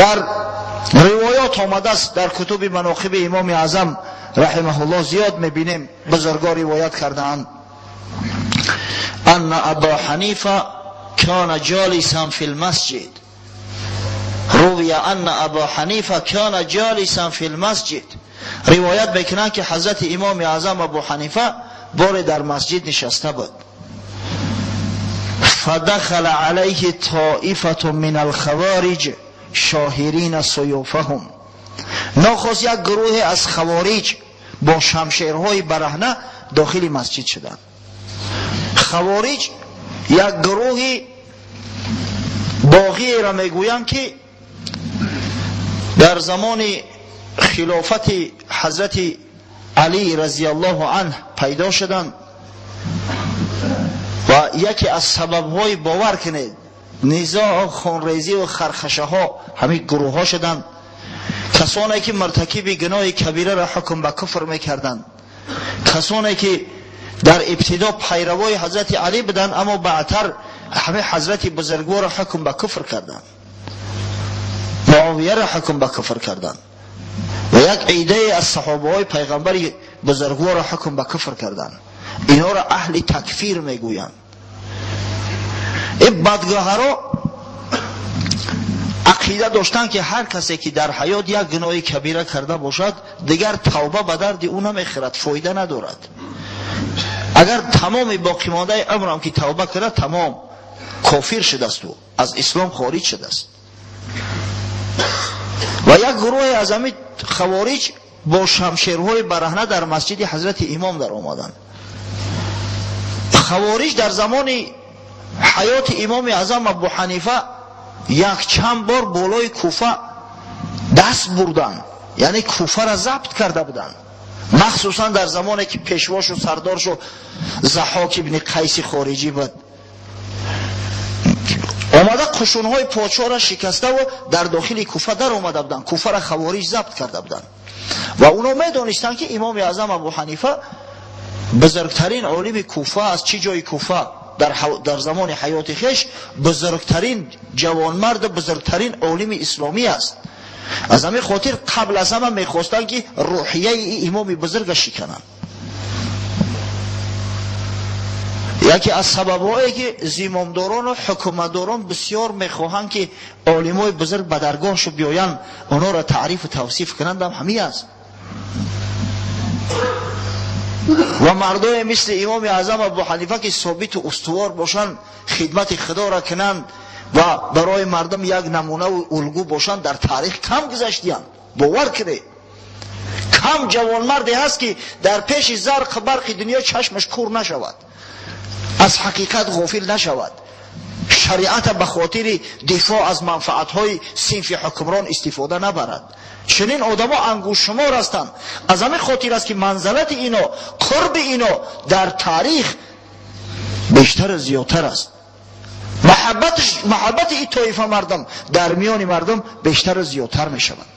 Дар ривоят омадааст, дар кутуби манақиби имоми аъзам раҳимаҳуллоҳ зиёд мебинем, бузургон ривоят кардаанд: ан або ҳанифа кана ҷолисан фи лмасҷид. Рувия ан або ҳанифа кана ҷолисан фи лмасҷид. Ривоят мекунанд, ки ҳазрати имоми аъзам абу ҳанифа боре дар масҷид нишаста буд. Фадахала алайҳи тоифатун мин алхавориҷ шоҳирина суюфаҳум. Нохост як гурӯҳе аз хавориҷ бо шамшерҳои бараҳна дохили масҷид шуданд. Хавориҷ як гурӯҳи боғиеро мегӯянд, ки дар замони хилофати ҳазрати алӣ разияллоҳу анҳ пайдо шуданд ва яке аз сабабҳои, бовар кунед, низоъ, хунрезӣ ва хархашаҳо ҳамин гурӯҳҳо шуданд. Касоне ки муртакиби гуноҳи кабираро ҳукм ба куфр мекарданд, касоне ки дар ибтидо пайравои ҳазрати алӣ буданд, аммо баъдтар ҳамин ҳазрати бузургворро ҳукм ба куфр карданд, муовияро ҳукм ба куфр карданд ва як идае аз саҳобаҳои пайғамбари бузургворро ҳукм ба куфр карданд. Инҳоро аҳли такфир мегӯянд. Ин бадгоҳаро ақида доштанд, ки ҳар касе ки дар ҳаёт як гуноҳи кабира карда бошад, дигар тавба ба дарди ӯ намехӯрад, фоида надорад. Агар тамоми боқимондаи умрам ки тавба кунад, тамом кофир шудааст, ӯ аз ислом хориҷ шудааст. Ва як гурӯҳе аз ҳамин хавориҷ бо шамшерҳои бараҳна дар масҷиди ҳазрати имом дар омаданд. Хавориҷ дар замони ҳаёти имоми аъзам абу ҳанифа якчанд бор болои Куфа даст бурданд, яъне Куфаро забт карда буданд, махсусан дар замоне ки пешвошу сардоршу Заҳок ибни Қайси хориҷӣ буд. Омада қушунҳои подшоҳро шикаставу дар дохили Куфа дар омада буданд, Куфаро хавориҷ забт карда буданд. Ва оно медонистанд, ки имоми аъзам абу ҳанифа бузургтарин олими Куфа аст, чӣ ҷои Куфа, дар замони ҳаёти хеш бузургтарин ҷавонмарду бузургтарин олими исломӣ аст. Аз ҳамин хотир қабл аз ҳама мехостанд, ки рӯҳияи имоми бузурга шикананд. Яке аз сабабҳое ки зимомдорону ҳукуматдорон бисёр мехоҳанд, ки олимои бузург ба даргоҳшу биёянд, онҳоро таърифу тавсиф кунанд, ҳам ҳамин аст. Ва мардое мисли имоми аъзам абу ҳанифа, ки собиту устувор бошанд, хидмати худоро кунанд ва барои мардум як намунаву улгӯ бошанд, дар таърих кам гузаштиянд. Бовар кунед, кам ҷавонмарде ҳаст, ки дар пеши зарқу барқи дунё чашмаш кур нашавад, аз ҳақиқат ғофил нашавад, шариата ба хотири дифоъ аз манфаатҳои синфи ҳукмрон истифода набарад. Чунин одамо ангуштшумор ҳастанд. Аз ҳамин хотир аст, ки манзалати ино, қурби ино дар таърих бештару зиёдтар аст. Маҳаббати ин тоифа мардум дар миёни мардум бештару зиёдтар мешавад.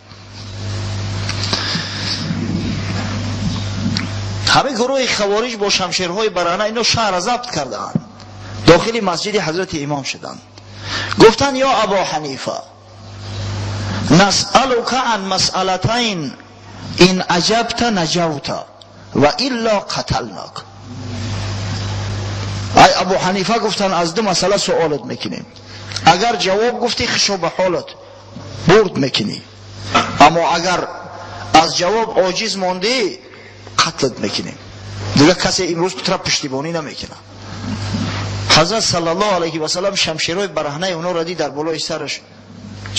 Ҳамин гурӯҳи хавориҷ бо шамшерҳои бараҳна ино шаҳрро забт кардаанд, дохили масҷиди ҳазрати имом шуданд. Гуфтанд: ё або ҳанифа, насъалука ан масъалатайн, ин аҷабта наҷавта ва илла қаталнак. Ай абу ҳанифа, гуфтанд, аз ду масъала суолат мекунем, агар ҷавоб гуфтӣ, хишо ба ҳолат, бурд мекунӣ, аммо агар аз ҷавоб оҷиз мондӣ, қатлат мекунем, дигар касе имрӯз тура пуштибонӣ намекунад. Ҳазрат саллаллоҳу алайҳи васаллам шамшерҳои бараҳнаи онҳоро дид дар болои сараш.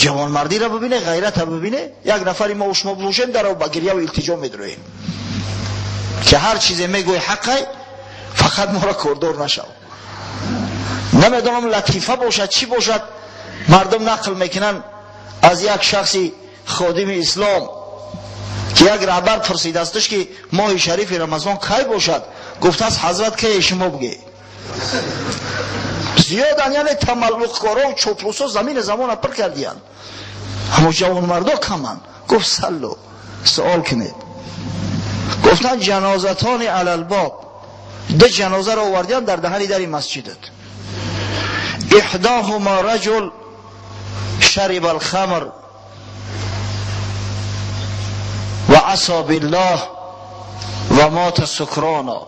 Ҷавонмардиро бибине, ғайрата бибине. Як нафари мо шумо бошем, дар ба гирьяву илтиҷо медроем, ки ҳар чизе мегӯи ҳаққай, фақат моро кордор нашав. Намедонам, латифа бошад, чӣ бошад, мардум нақл мекунанд аз як шахси ходими ислом, ки як раҳбар пурсидасташ, ки моҳи шарифи рамазон кай бошад. Гуфтааст: ҳазрат, кае шумо бигӯ. Зиёдан, яъне тамаллуқкоро, чоплусо замини замона пур кардиянд, аммо ҷавонмардо каманд. Гуфт: саллу, суол кунед. Гуфтанд: ҷанозатони алалбоб, ду ҷанозаро овардиянд дар даҳани дари масҷидат. Иҳдоҳума раҷул шариба алхамр فعصى بالله ومات سكرانا.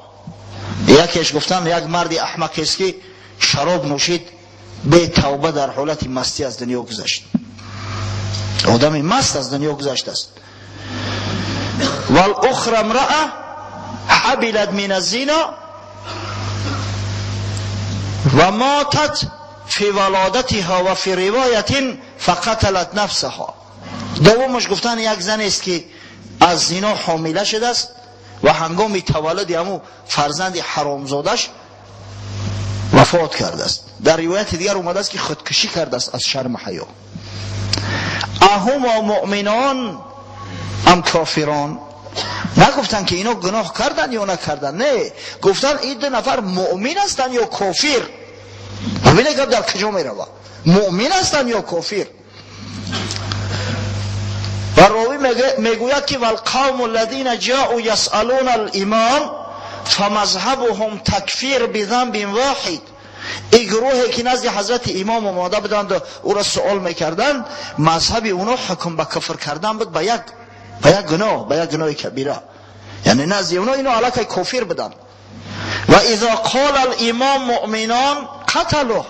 یکیش گفتن یک مرد احمق است که شراب نوشید، به توبه در حالت مستی از دنیا گذشت. آدم مست از دنیا گذشت است. والاخرى امرأة حبلت من الزنا وماتت فی ولادتها و فی روایت فقتلت نفسها. دومش گفتن یک زن است که از زنا حامله شده است و هنگام تولد همو فرزند حرامزادش وفات کرده است. در روایت دیگر اومده است که خودکشی کرده است از شرم حیا. اهما مؤمنان ام کافران؟ نگفتن که اینا گناه کردن یا نکردن، نه، گفتن این دو نفر مؤمن هستن یا کافر. ببینید گپ در کجا میروه، مؤمن هستن یا کافر. و راوی میگوید که والقوم الذین جاءوا یسألون الامام فمذهبهم تکفیر بذنب واحد. این گروهی که نزد حضرت امام آمده بودند و او را سوال میکردند، مذهب اونا حکم به کفر کردن بود به یک گناه، به یک گناه کبیره. یعنی نزد اونا اینا علاقه کافر بودند. و اذا قال الامام مؤمنان قتلوه.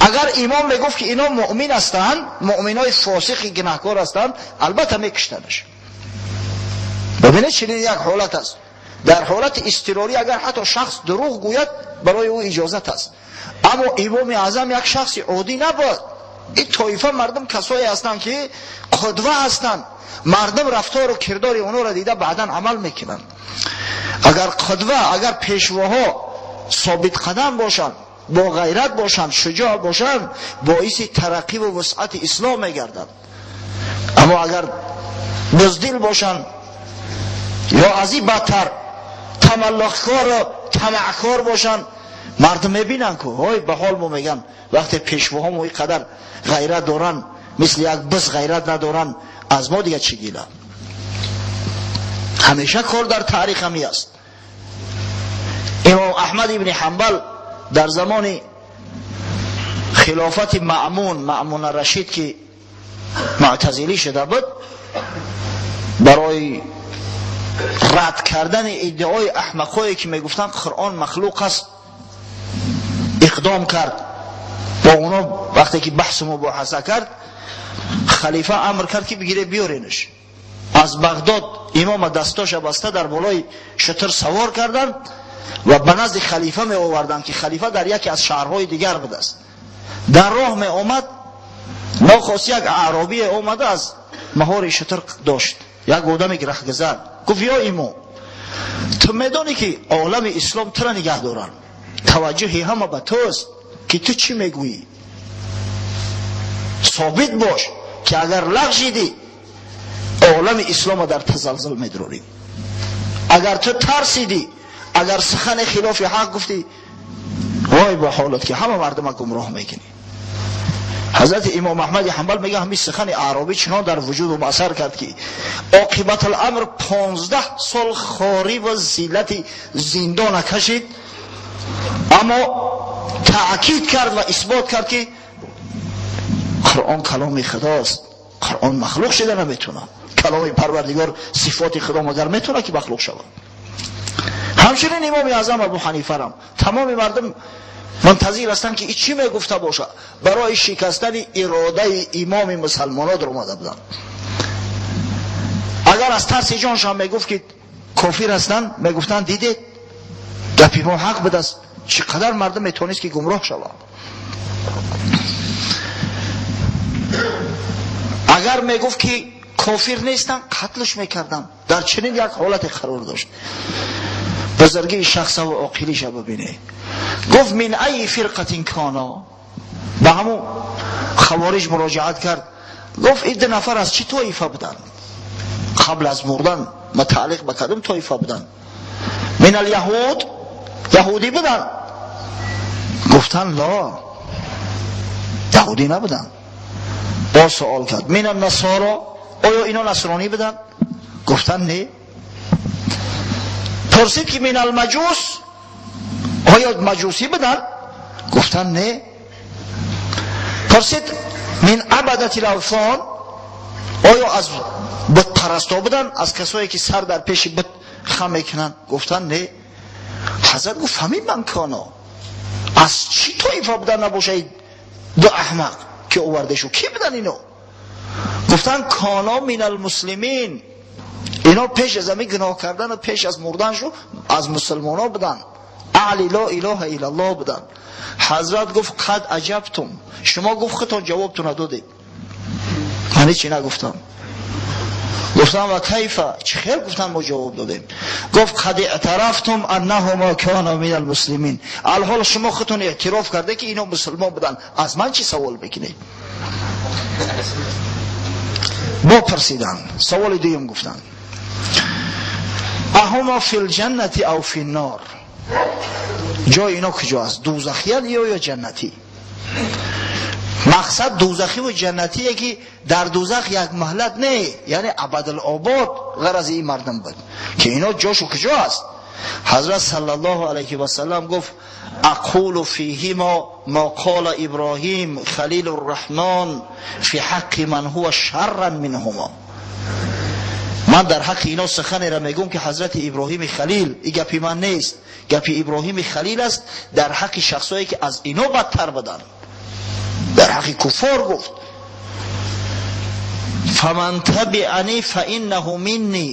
اگر امام میگفت که اینا مؤمن هستند، مؤمنای فاسق گناهکار هستند، البته میکشتنش. ببینید چنین یک حالت است. در حالت اضطراری اگر حتی شخص دروغ گوید برای او اجازت است. اما امام اعظم یک شخص عادی نبود. این طایفه مردم کسایی هستند که قدوه هستند، مردم رفتار و کردار اونا را دیده بعدا عمل میکنند. اگر قدوه، اگر پیشواها ثابت قدم باشند، با غیرت باشند، شجاع باشند، باعث ترقی و وسعت اسلام میگردند. اما اگر بزدل باشند یا از این بدتر تملقکار و طمعکار باشند، مردم میبینن که های به حال ما میگن وقتی پیشواها ما اینقدر غیرت دارن، مثل یک بز غیرت ندارن، از ما دیگه چی گیره؟ همیشه کار در تاریخ همی است. امام احمد ابن حنبل در زمان خلافت مأمون رشید که معتزلی شده بود، برای رد کردن ادعای احمقایی که میگفتن قرآن مخلوق است اقدام کرد. با اونا وقتی که بحث مباحثه کرد، خلیفه امر کرد که بگیره بیارینش. از بغداد امام دستاش بسته در بالای شتر سوار کردند و به نزد خلیفه می آوردند که خلیفه در یکی از شهرهای دیگر بوده است. در راه می آمد، ناخواست یک اعرابی آمده از مهار شتر داشت، یک آدمی که رهگذر. گفت یا امام، تو میدانی که عالم اسلام تو را نگه دارن، توجه همه به توست که تو چی میگویی. ثابت باش که اگر لغزیدی عالم اسلام در تزلزل میدراری. اگر تو ترسیدی، اگر سخن خلاف حق گفتی، وای به حالت که همه مردم گمراه میکنی. حضرت امام احمد حنبل میگه همین سخن اعرابی چنان در وجود و اثر کرد که عاقبت الامر 15 سال خواری و ذلت زندان کشید، اما تأکید کرد و اثبات کرد که قرآن کلام خداست، قرآن مخلوق شده نمیتونه. کلام پروردگار صفات خدا مگر میتونه که مخلوق شود؟ همچنین امام اعظم ابو حنیفه هم تمام مردم منتظر هستند که این چی میگفته باشه. برای شکستن اراده امام مسلمانان در اومده بودن. اگر از ترس جانشان میگفت که کافر هستند، میگفتند دیدید گپی ما حق بوده است، چقدر مردم میتونست که گمراه شود. اگر میگفت که کافر نیستن، قتلش میکردن. در چنین یک حالت قرار داشت. بزرگی شخص و عاقلیش ببینه. گفت من ای فرقه کانا، به همون خوارج مراجعت کرد. گفت این دو نفر از چی طایفه بودن؟ قبل از مردن متعلق به کدام طایفه بودن؟ من الیهود، یهودی بودن؟ گفتن لا، یهودی نبودن. با سوال کرد من النصارا، آیا اینا نصرانی بودن؟ گفتن نه. پرسید که من المجوس، آیا مجوسی بودن؟ گفتن نه. پرسید من عبدت الاوثان، آیا از бутпарасто будан, аз касое ки сар дар пеши бут хам мекунанд? Гуфтанд не. Ҳазрат гуфт фамимман кано, аз чӣ тоифа будан набошад ду аҳмақ ки овардашу? Ки будан ино? Гуфтанд кано минал муслимин, ино пеш аз ҳамин гуноҳ кардан ва пеш аз мурданшу аз мусулмонҳо буданд, аҳли ла илаҳа иллаллоҳ буданд. Ҳазрат гуфт қад аҷабтум, шумо гуфт худтон ҷавобтонро додед, ман ҳечи нагуфтам. Гуфтам ва кайфа, чӣ хел? Гуфтам мо ҷавоб додем. Гуфт қад эътарафтум аннаҳума кана минал муслимин, алҳол шумо худтон эътироф карде ки ино мусулмон буданд, аз ман чӣ савол мекунед? Бо пурсиданд саволи дуюм, гуфтанд аҳума фил ҷаннати ав финнор, ҷои ино куҷо аст, дӯзахиян ё ҷаннатӣ? Мақсад дӯзахӣ ва ҷаннатие ки дар дӯзах як маҳлат не, яъне абадалобод ғарази ин мардум буд ки ино ҷошу куҷо аст. Ҳазрат саллаллоҳу алайҳи васаллам гуфт ақулу фиҳимо ма қола Иброҳим халилу рраҳмон фи ҳаққи ман ҳува шарран минҳумо. Ман дар ҳаққи ино суханеро мегӯм ки ҳазрати Иброҳими Халил, ин гапи ман нест, гапи Иброҳими Халил аст, дар ҳаққи шахсое ки аз ино бадтар буданд, дар ҳаққи куффор гуфт фаман табиани фаиннаҳу минни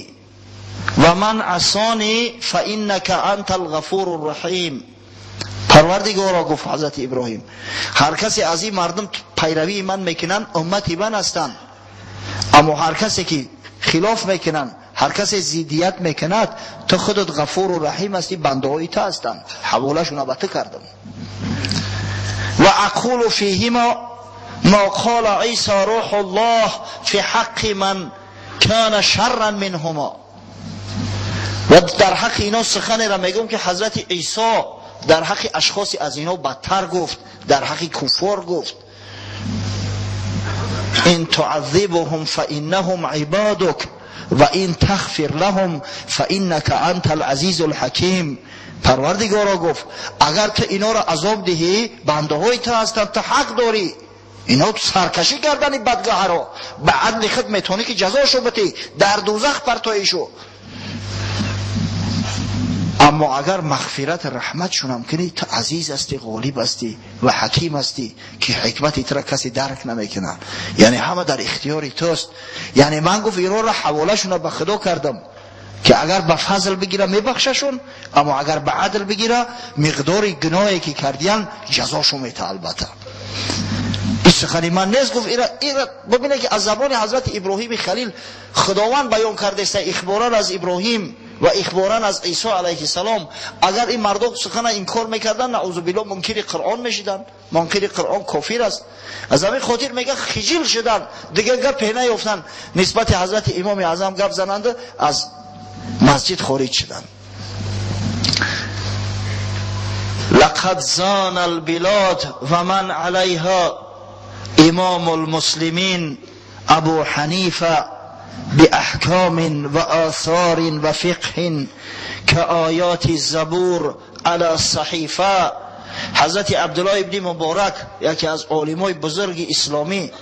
ва ман асони фаиннака анта алғафуру рраҳим. Парвардигоро, гуфт ҳазрати Иброҳим, ҳар касе аз ин мардум пайравии ман мекунанд, уммати ман ҳастанд, аммо ҳар касе ки хилоф мекунанд, ҳар касе зиддият мекунад, ту худат ғафуру раҳим ҳастӣ, бандаҳои ту ҳастанд, ҳаволашонро ба ту кардам. Ва ақулу фиҳимо ма қола Исо рӯҳуллоҳ фи ҳаққи ман кана шарран минҳумо. Ва дар ҳаққи ино суханеро мегӯм ки ҳазрати Исо дар ҳаққи ашхоси аз ино бадтар гуфт, дар ҳаққи куффор гуфт ин туаззибуҳум фаиннаҳум ибадук ва ин тағфир лаҳум фаиннака анта алазизу алҳаким. Парвардигоро, гуфт, агар ту иноро азоб диҳӣ, бандаҳои ту ҳастанд, ту ҳақ дорӣ ино саркашӣ кардани бадгаҳаро, ба адли худ метавонӣ ки ҷазошо битӣ, дар дӯзах партоишу. Аммо агар мағфират раҳматшонам кунӣ, ту азиз ҳастӣ, ғолиб ҳастӣ ва ҳаким ҳастӣ ки ҳикмати тура касе дарк намекунад, яъне ҳама дар ихтиёри туст. Яъне ман гуфт инора ҳаволашонро ба худо кардам ки агар ба фазл бигира мебахшашон, аммо агар ба адл бигира миқдори гуноҳе ки кардиян ҷазошо мета. Албатта ин сухани ман нест, гуфт ира бибинед ки аз забони ҳазрати Иброҳими Халил Худованд баён кардааст, ихборан аз Иброҳим ва ихборан аз Исо алайҳиссалом. Агар ин мардум сухана инкор мекарданд, наъузу биллоҳ, мункири Қуръон мешиданд. Мункири Қуръон кофир аст. Аз ҳамин хотир мега хиҷил шуданд, дигар гапе наёфтанд нисбати ҳазрати Имоми Аъзам гап зананд, аз масҷид хориҷ шуданд. لقد زان البلاد و من علیها امام المسلمین ابو حنیفه بأحکام و آثار و فقه كآیات الزبور علی الصحیفه. حضرت عبدالله ابن مبارک یکی از عالمای بزرگ اسلامی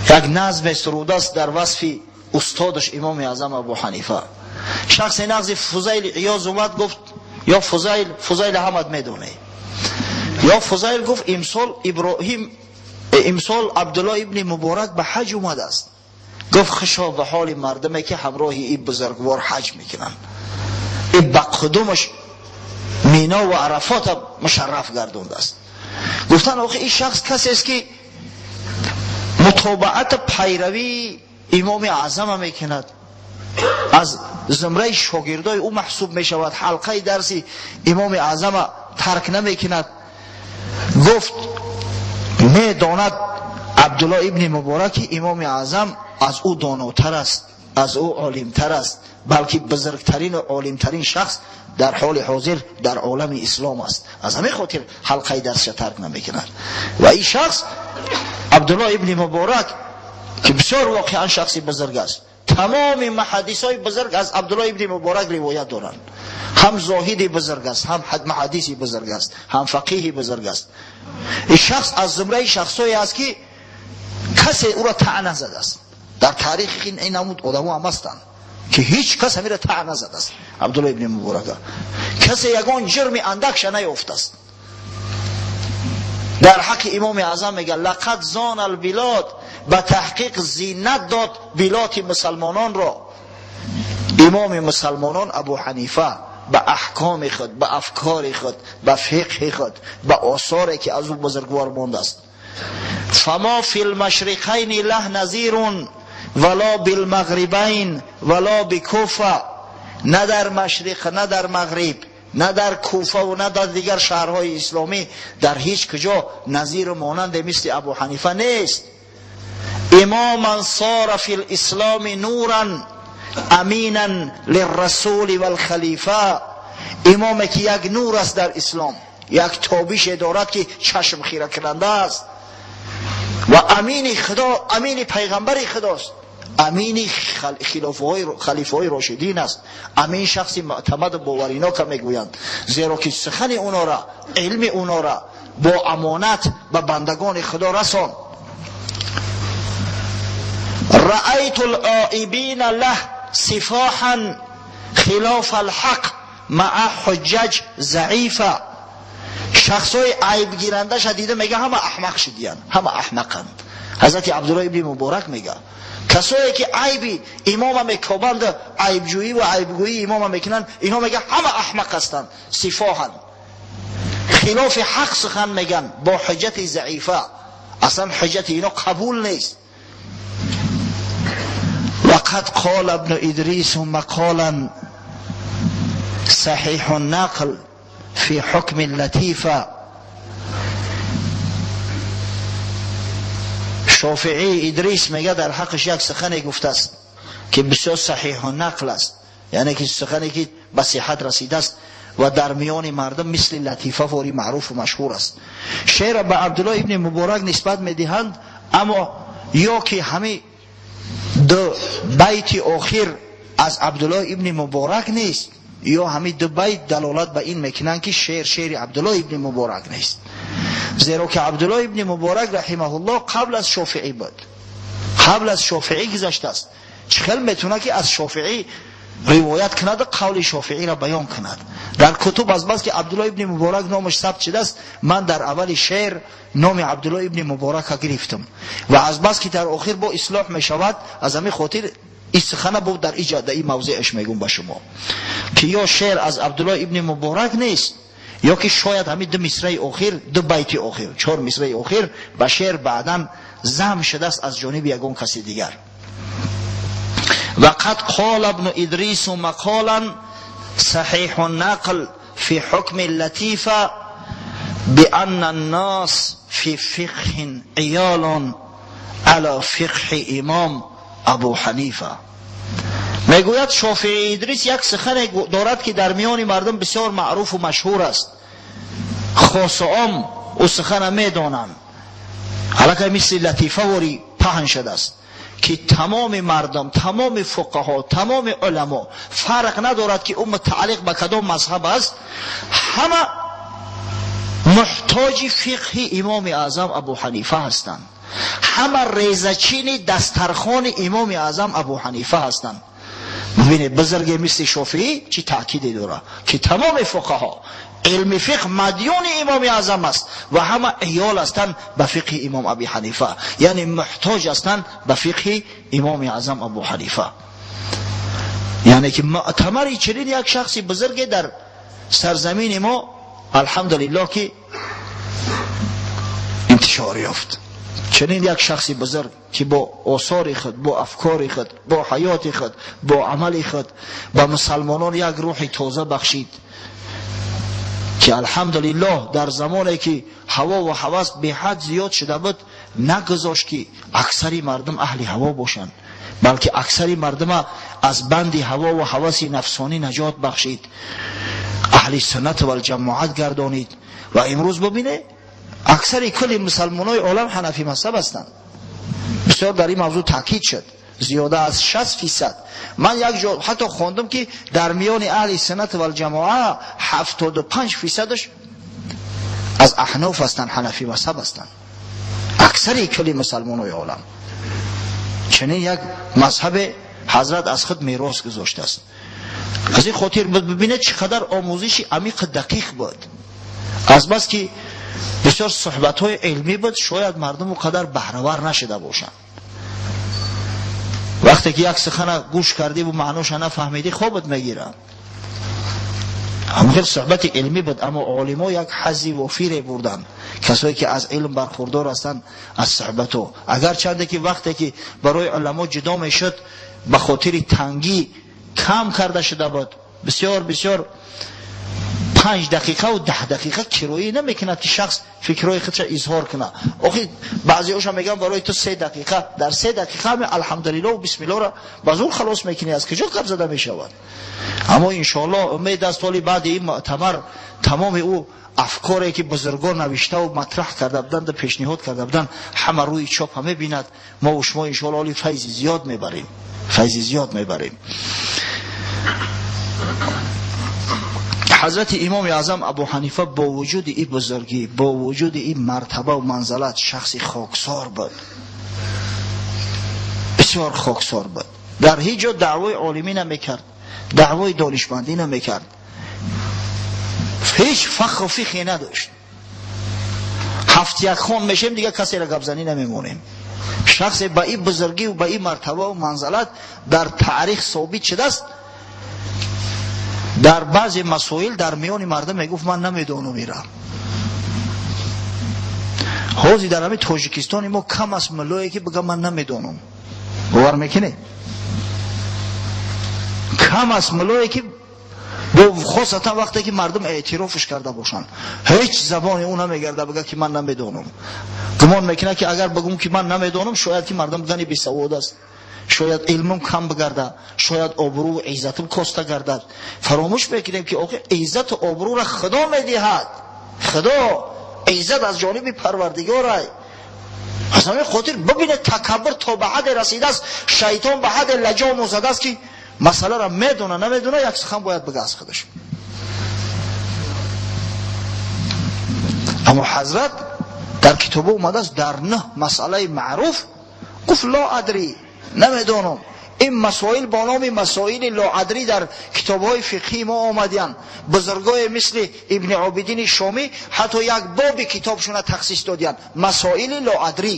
یک نظم سروده است در وصف استادش امام اعظم ابو حنیفه. شخص نغز فضیل عیاض اومد گفت یا فضیل، فضیل احمد میدونه، یا فضیل، گفت امسال عبدالله ابن مبارک به حج اومده است. گفت خوشا به حال مردمه که همراه این بزرگوار حج میکنن، این به قدومش مینا و عرفات مشرف گردونده است. گفتن آخه این شخص کسی است که متابعت پیروی امام اعظم میکند، از زمره شاگردای او محسوب میشود، حلقه درسی امام اعظم ترک نمیکند. گفت میداند عبدالله ابن مبارک امام اعظم از او داناتر است، از او عالمتر است، بلکه بزرگترین و عالمترین شخص در حال حاضر در عالم اسلام است. از همین خاطر حلقه درسش ترک نمیکند. و این شخص عبدالله ابن مبارک که بسیار واقعا شخصی بزرگ است، تمام محدث های بزرگ از عبدالله ابن مبارک روایت دارند. هم زاهد بزرگ است، هم محدث بزرگ است، هم فقیه بزرگ است. این شخص از زمره شخصایی است که Касе ӯро таъна задааст. Дар таърих ин намуд одамо ҳам ҳастанд ки ҳеҷ кас ҳамира таъна задааст Абдулло ибни Муборака. Касе ягон ҷирми андакша наёфтааст. Дар ҳаққи Имоми Аъзам мегӯяд: лақад зона албилод, ба таҳқиқ зинат дод билоти мусалмононро. Имоми мусалмонон Абу Ҳанифа ба аҳкоми худ, ба афкори худ, ба фиқҳи худ, ба осоре ки аз ӯ бузургвор мондааст. Фама фи лмашриқайни лаҳ назирун вало билмағрибайн вало бикуфа. На дар машриқ, на дар мағриб, на дар Куфа ва на дар дигар шаҳрҳои исломӣ дар ҳеҷ куҷо назиру монанде мисли Абу Ҳанифа нест. Имоман сора фи лисломи нуран аминан лиррасули валхалифа. Имоме ки як нур аст дар ислом, як тобише дорад ки чашм хиракунанда аст ва амини Худо, амини пайғамбари Худост, амини халифаҳои рошидин аст, амин шахси мӯътамаду боваринока мегӯянд, зеро ки сухани унора, илми унора бо амонат ба бандагони Худо расон. Раайту лоибина лаҳ сифоҳан хилофа алҳақ маа ҳуҷҷаҷ заифа. Шахсҳои айбгирандаша дида мега ҳама аҳмақ шидиянд, ҳама аҳмақанд. Ҳазрати Абдулло ибни Муборак мега касое ки айби имома мекобанд, айбҷӯӣ ва айбгӯии имома мекунанд, инҳо мега ҳама аҳмақ ҳастанд, сифоҳанд, хилофи ҳақ сухан меган бо ҳуҷҷати заифа. Аслан ҳуҷҷати ино қабул нест. وقد قال ابن إدريس مقالا صحيح النقل في حكم اللطيفة. شافعی إدریس میگه در حقش یک سخنی گفته است که بسیار صحیح و نقل است، یعنی که سخنی که به صحت رسیده است و در میان مردم مثل لطیفه واری معروف و مشهور است. شعر به عبدالله ابن مبارک نسبت میدهند، اما یا که همه دو بیت آخر از عبدالله ابن مبارک نیست، یا همه دو بیت دلالت به این میکنند که شعر شعر عبدالله ابن مبارک نیست، زیرا که عبدالله ابن مبارک رحمه الله قبل از شافعی بود، قبل از شافعی گذشته است. چخل میتونه که از شافعی روایت کند و قول شافعی را بیان کند؟ در کتب از بس که عبدالله ابن مبارک نامش ثبت شده است، من در اول شعر نام عبدالله ابن مبارک را گرفتم و از بس که در آخر با اصلاح میشود، از همین خاطر این سخنه بود در اینجا در این موضعش میگم به شما که یا شعر از عبدالله ابن مبارک نیست، یا که شاید همین دو مصرع آخر، دو بیت آخر، چهار مصرع آخر به شعر بعداً زم شده است از جانب یگان کسی دیگر. وقد قال ابن إدريس مقالا صحيح النقل في حكم اللطيفة بأن الناس في فقه عيال على فقه امام ابو حنیفه. میگوید شافعی ادریس یک سخن دارد که در میان مردم بسیار معروف و مشهور است، خاص و عام او سخن میدانند، حالا مثل لطیفه واری پهن شده است که تمام مردم، تمام فقها، تمام علما، فرق ندارد که او متعلق به کدام مذهب است، همه محتاج فقه امام اعظم ابو حنیفه هستند، همه ریزچین دسترخوان امام اعظم ابو حنیفه هستند. ببینید بزرگ مثل شافعی چی تاکیدی داره که تمام فقها علم فقه مدیون امام اعظم است و همه عیال هستند به فقه امام ابی حنیفه، یعنی محتاج هستند به فقه امام اعظم ابو حنیفه. یعنی که معتمر چنین یک شخص بزرگ در سرزمین ما الحمدلله که انتشار یافت. چنین یک شخص بزرگ که با آثار خود، با افکار خود، با حیات خود، با عمل خود به مسلمانان یک روح تازه بخشید که الحمدلله در زمانی که هوا و هوس به حد زیاد شده بود نگذاشت که اکثر مردم اهل هوا باشند، بلکه اکثر مردم از بند هوا و هوس نفسانی نجات بخشید، اهل سنت و الجماعت گردانید. و امروز ببینه اکثر کل مسلمانای عالم حنفی مذهب هستند. بسیار در این موضوع تاکید شد، زیاده از 60%. من یک جا حتی خواندم که در میان اهل سنت و الجماعه 75% از احناف هستند، حنفی مذهب هستند. Аксари кулли мусалмонои олам. Чунин як мазҳаб ҳазрат аз худ мерос гузоштааст. Аз ин хотир бибинед чӣ қадар омӯзиши амиқ дақиқ буд. Аз бас ки бисёр суҳбатҳои илмӣ буд, шояд мардум он қадар баҳравар нашуда бошанд. Вақте ки як сухана гӯш кардӣ ва маъноша нафаҳмидӣ, хобат мегирад. Ҳамон хел суҳбати илмӣ буд, аммо олимо як ҳаззи вофире бурданд. Касое ки аз илм бархурдор ҳастанд аз суҳбатҳо. Агарчанде ки вақте ки барои уламо ҷудо мешуд, ба хотири тангӣ кам карда шуда буд. Бисёр бисёр 5 дақиқа ва 10 дақиқа кироӣ намекунад ки шахс фикрҳои худша изҳор кунад. Охи баъзеҳоша мегӯянд барои ту 3 дақиқа, дар 3 дақиқа ҳам алҳамдулиллоҳ ва бисмиллоҳро ба зур халос мекунӣ, аз куҷо гап зада мешавад? Аммо иншоаллоҳ умед аст ҳоли баъди ин муътамар тамоми ӯ афкоре ки бузургон навишта ва матраҳ карда буданд ва пешниҳод карда буданд ҳама рӯи чоп мебинад. Мо ва шумо иншоаллоҳ ҳоли файзи зиёд мебарем, файзи зиёд мебарем. Ҳазрати имоми аъзам Абу Ҳанифа бо вуҷуди ин бузургӣ, бо вуҷуди ин мартаба ва манзалат шахси хоксор буд, бисёр хоксор буд. Дар ҳеҷ ҷо даъвои олимӣ намекард, даъвои донишмандӣ намекард, ҳеҷ фахру фихе надошт. 7-1 хон мешем, дигар касеро гапзанӣ намемонем. Шахсе ба ин бузургӣ ва ба ин мартаба ва манзалат дар таърих собит шудааст. Дар баъзе масоил дар миёни мардум мегуфт ман намедонам ира. Ҳозир дар ҳамин Тоҷикистони мо кам аст муллое ки бигӯяд ман намедонам. Бовар мекунед? Кам аст муллое ки хосатан вақте ки мардум эътирофш карда бошанд, ҳеҷ забони ӯ намегарда бигӯяд ки ман намедонам. Гумон мекунад ки агар бигӯм ки ман намедонам, шояд ки мардум бигӯянд бесавод аст, шояд илмум кам бигарда, шояд обрӯ ва иззатум коста гардад. Фаромӯш мекунем ки охир иззату обрӯро Худо медиҳад. Худо иззат аз ҷониби Парвардигорай. Аз ҳамин хотир бибинед такаббур то ба ҳадде расидааст, шайтон ба ҳадде лаҷому задааст ки масъаларо медона намедона як сухан бояд бигӯяд аз худаш. Аммо ҳазрат дар китобо омадааст дар 9 масъалаи маъруф гуфт ло адри, намедонам. Ин масоил бо номи масоили лоадрӣ дар китобҳои фиқҳии мо омадиянд. Бузургое мисли Ибни Обидини Шомӣ ҳатто як боби китобшона тахсис додиянд, масоили лоадрӣ,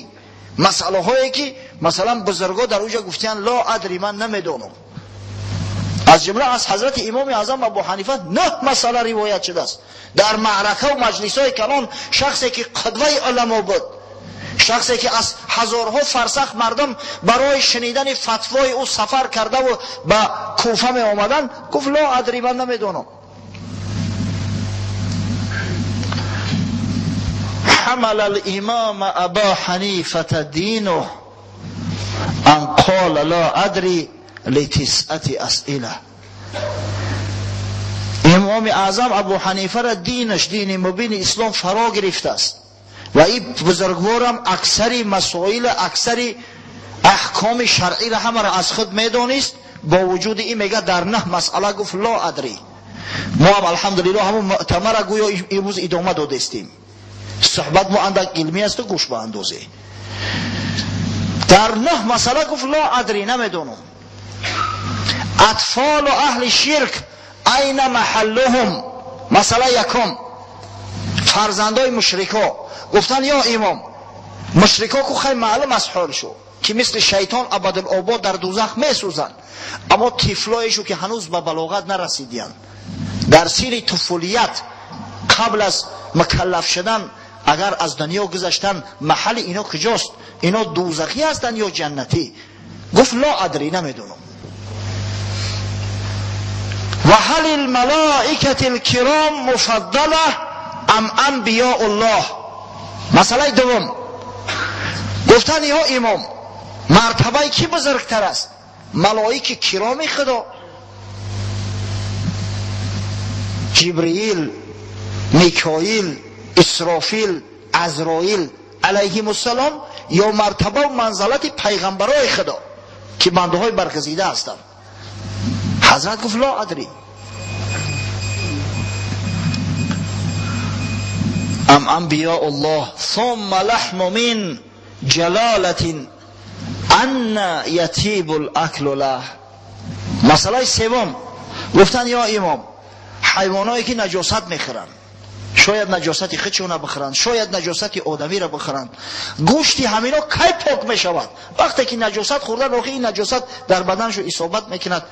масъалаҳое ки масалан бузурго дар онҷо гуфтиянд лоадрӣ, ман намедонам. Аз ҷумла аз ҳазрати имоми аъзам Абу Ҳанифа 9 масъала ривоят шудааст. Дар маърака ва маҷлисҳои калон шахсе ки қудваи уламо буд, шахсе ки аз ҳазорҳо фарсах мардум барои шунидани фатвои ӯ сафар кардаву ба Куфа меомаданд, гуфт ло адри, ман намедонам. حمل الامام ابا حنیفة دینه ان قال لا ادری لتسعة اسئله. امام اعظم ابو حنیفه را دینش، دین مبین اسلام فرا گرفته است و این بزرگوارم اکثری مسائل، اکثری احکام شرعی را همه را از خود میدانست. با وجود این میگه در 9 مسئله گفت لا ادری. ما هم الحمدلله همون مؤتمر گویا امروز ادامه دادستیم. صحبت ما اندک علمی است و گوش به اندازه. در 9 مسئله گفت لا ادری، نمیدونم. اطفال و اهل شرک این محلهم. مسئله یکم، فرزندای مشرکا گفتن یا امام، مشرکا کو خیلی معلوم از حال شو که مثل شیطان ابدالآباد در دوزخ میسوزن، اما طفلایشو که هنوز به بلاغت نرسیدین، در سیر طفولیت قبل از مکلف شدن اگر از دنیا گذشتن، محل اینا کجاست؟ اینا دوزخی هستن یا جنتی؟ گفت لا ادری، نمیدونم. و هل الملائکة الکرام مفضله ام انبیاء الله؟ مسئله دوم، گفتن یا امام مرتبه کی بزرگتر است؟ ملائک کرام خدا، جبرئیل، میکائیل، اسرافیل، عزرائیل علیهم السلام، یا مرتبه و منزلت پیغمبرای خدا که بنده های برگزیده هستند؟ حضرت گفت لا ادری. ام انبیاء الله ثم لحم من ҷалолатин анна ятибу лаклу лаҳ. Масъалаи севум гуфтанд ё имом, ҳайвоное ки наҷосат мехӯранд, шояд наҷосати худшона бихӯранд, шояд наҷосати одамиро бихӯранд, гӯшти ҳамино кай пок мешавад? Вақте ки наҷосат хӯрдан, охи ин наҷосат дар баданшо исобат мекунад,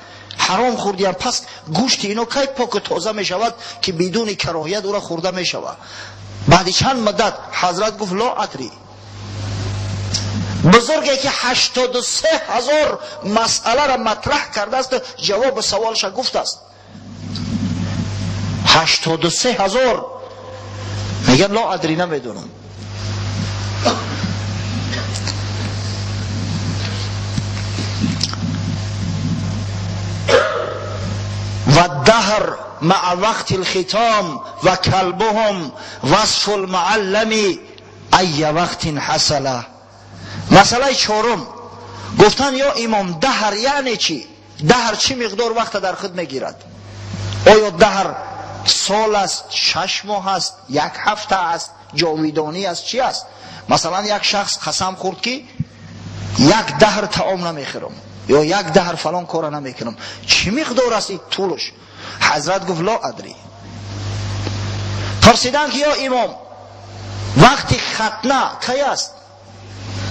ҳаром хӯрдиян, пас гӯшти ино кай поку тоза мешавад ки бидуни кароҳият ӯро хӯрда мешавад? Баъди чанд муддат ҳазрат гуфт ло адри. Бузурге ки 83 000 масъаларо матраҳ кардааст, ҷавоби саволша гуфтааст. 83 000 мегӯяд ло адри, намедонам. Ва даҳр маъа вақти лхитом ва калбуҳум васфу лмуаллами айя вақтин ҳасала. Масъалаи чорум гуфтанд ё имом, даҳр яъне чӣ? Даҳр чӣ миқдор вақта дар худ мегирад? Оё даҳр сол аст, 6 моҳ аст, як ҳафта аст, ҷовидонӣ аст, чӣ аст? Масалан як шахс қасам хӯрд ки як даҳр таом намехӯрам ё як даҳр фалон кора намекунам, чӣ миқдор аст ин тӯлаш? Ҳазрат гуфт ло адри. Пурсиданд ки ё имом, вақти хатна кай аст?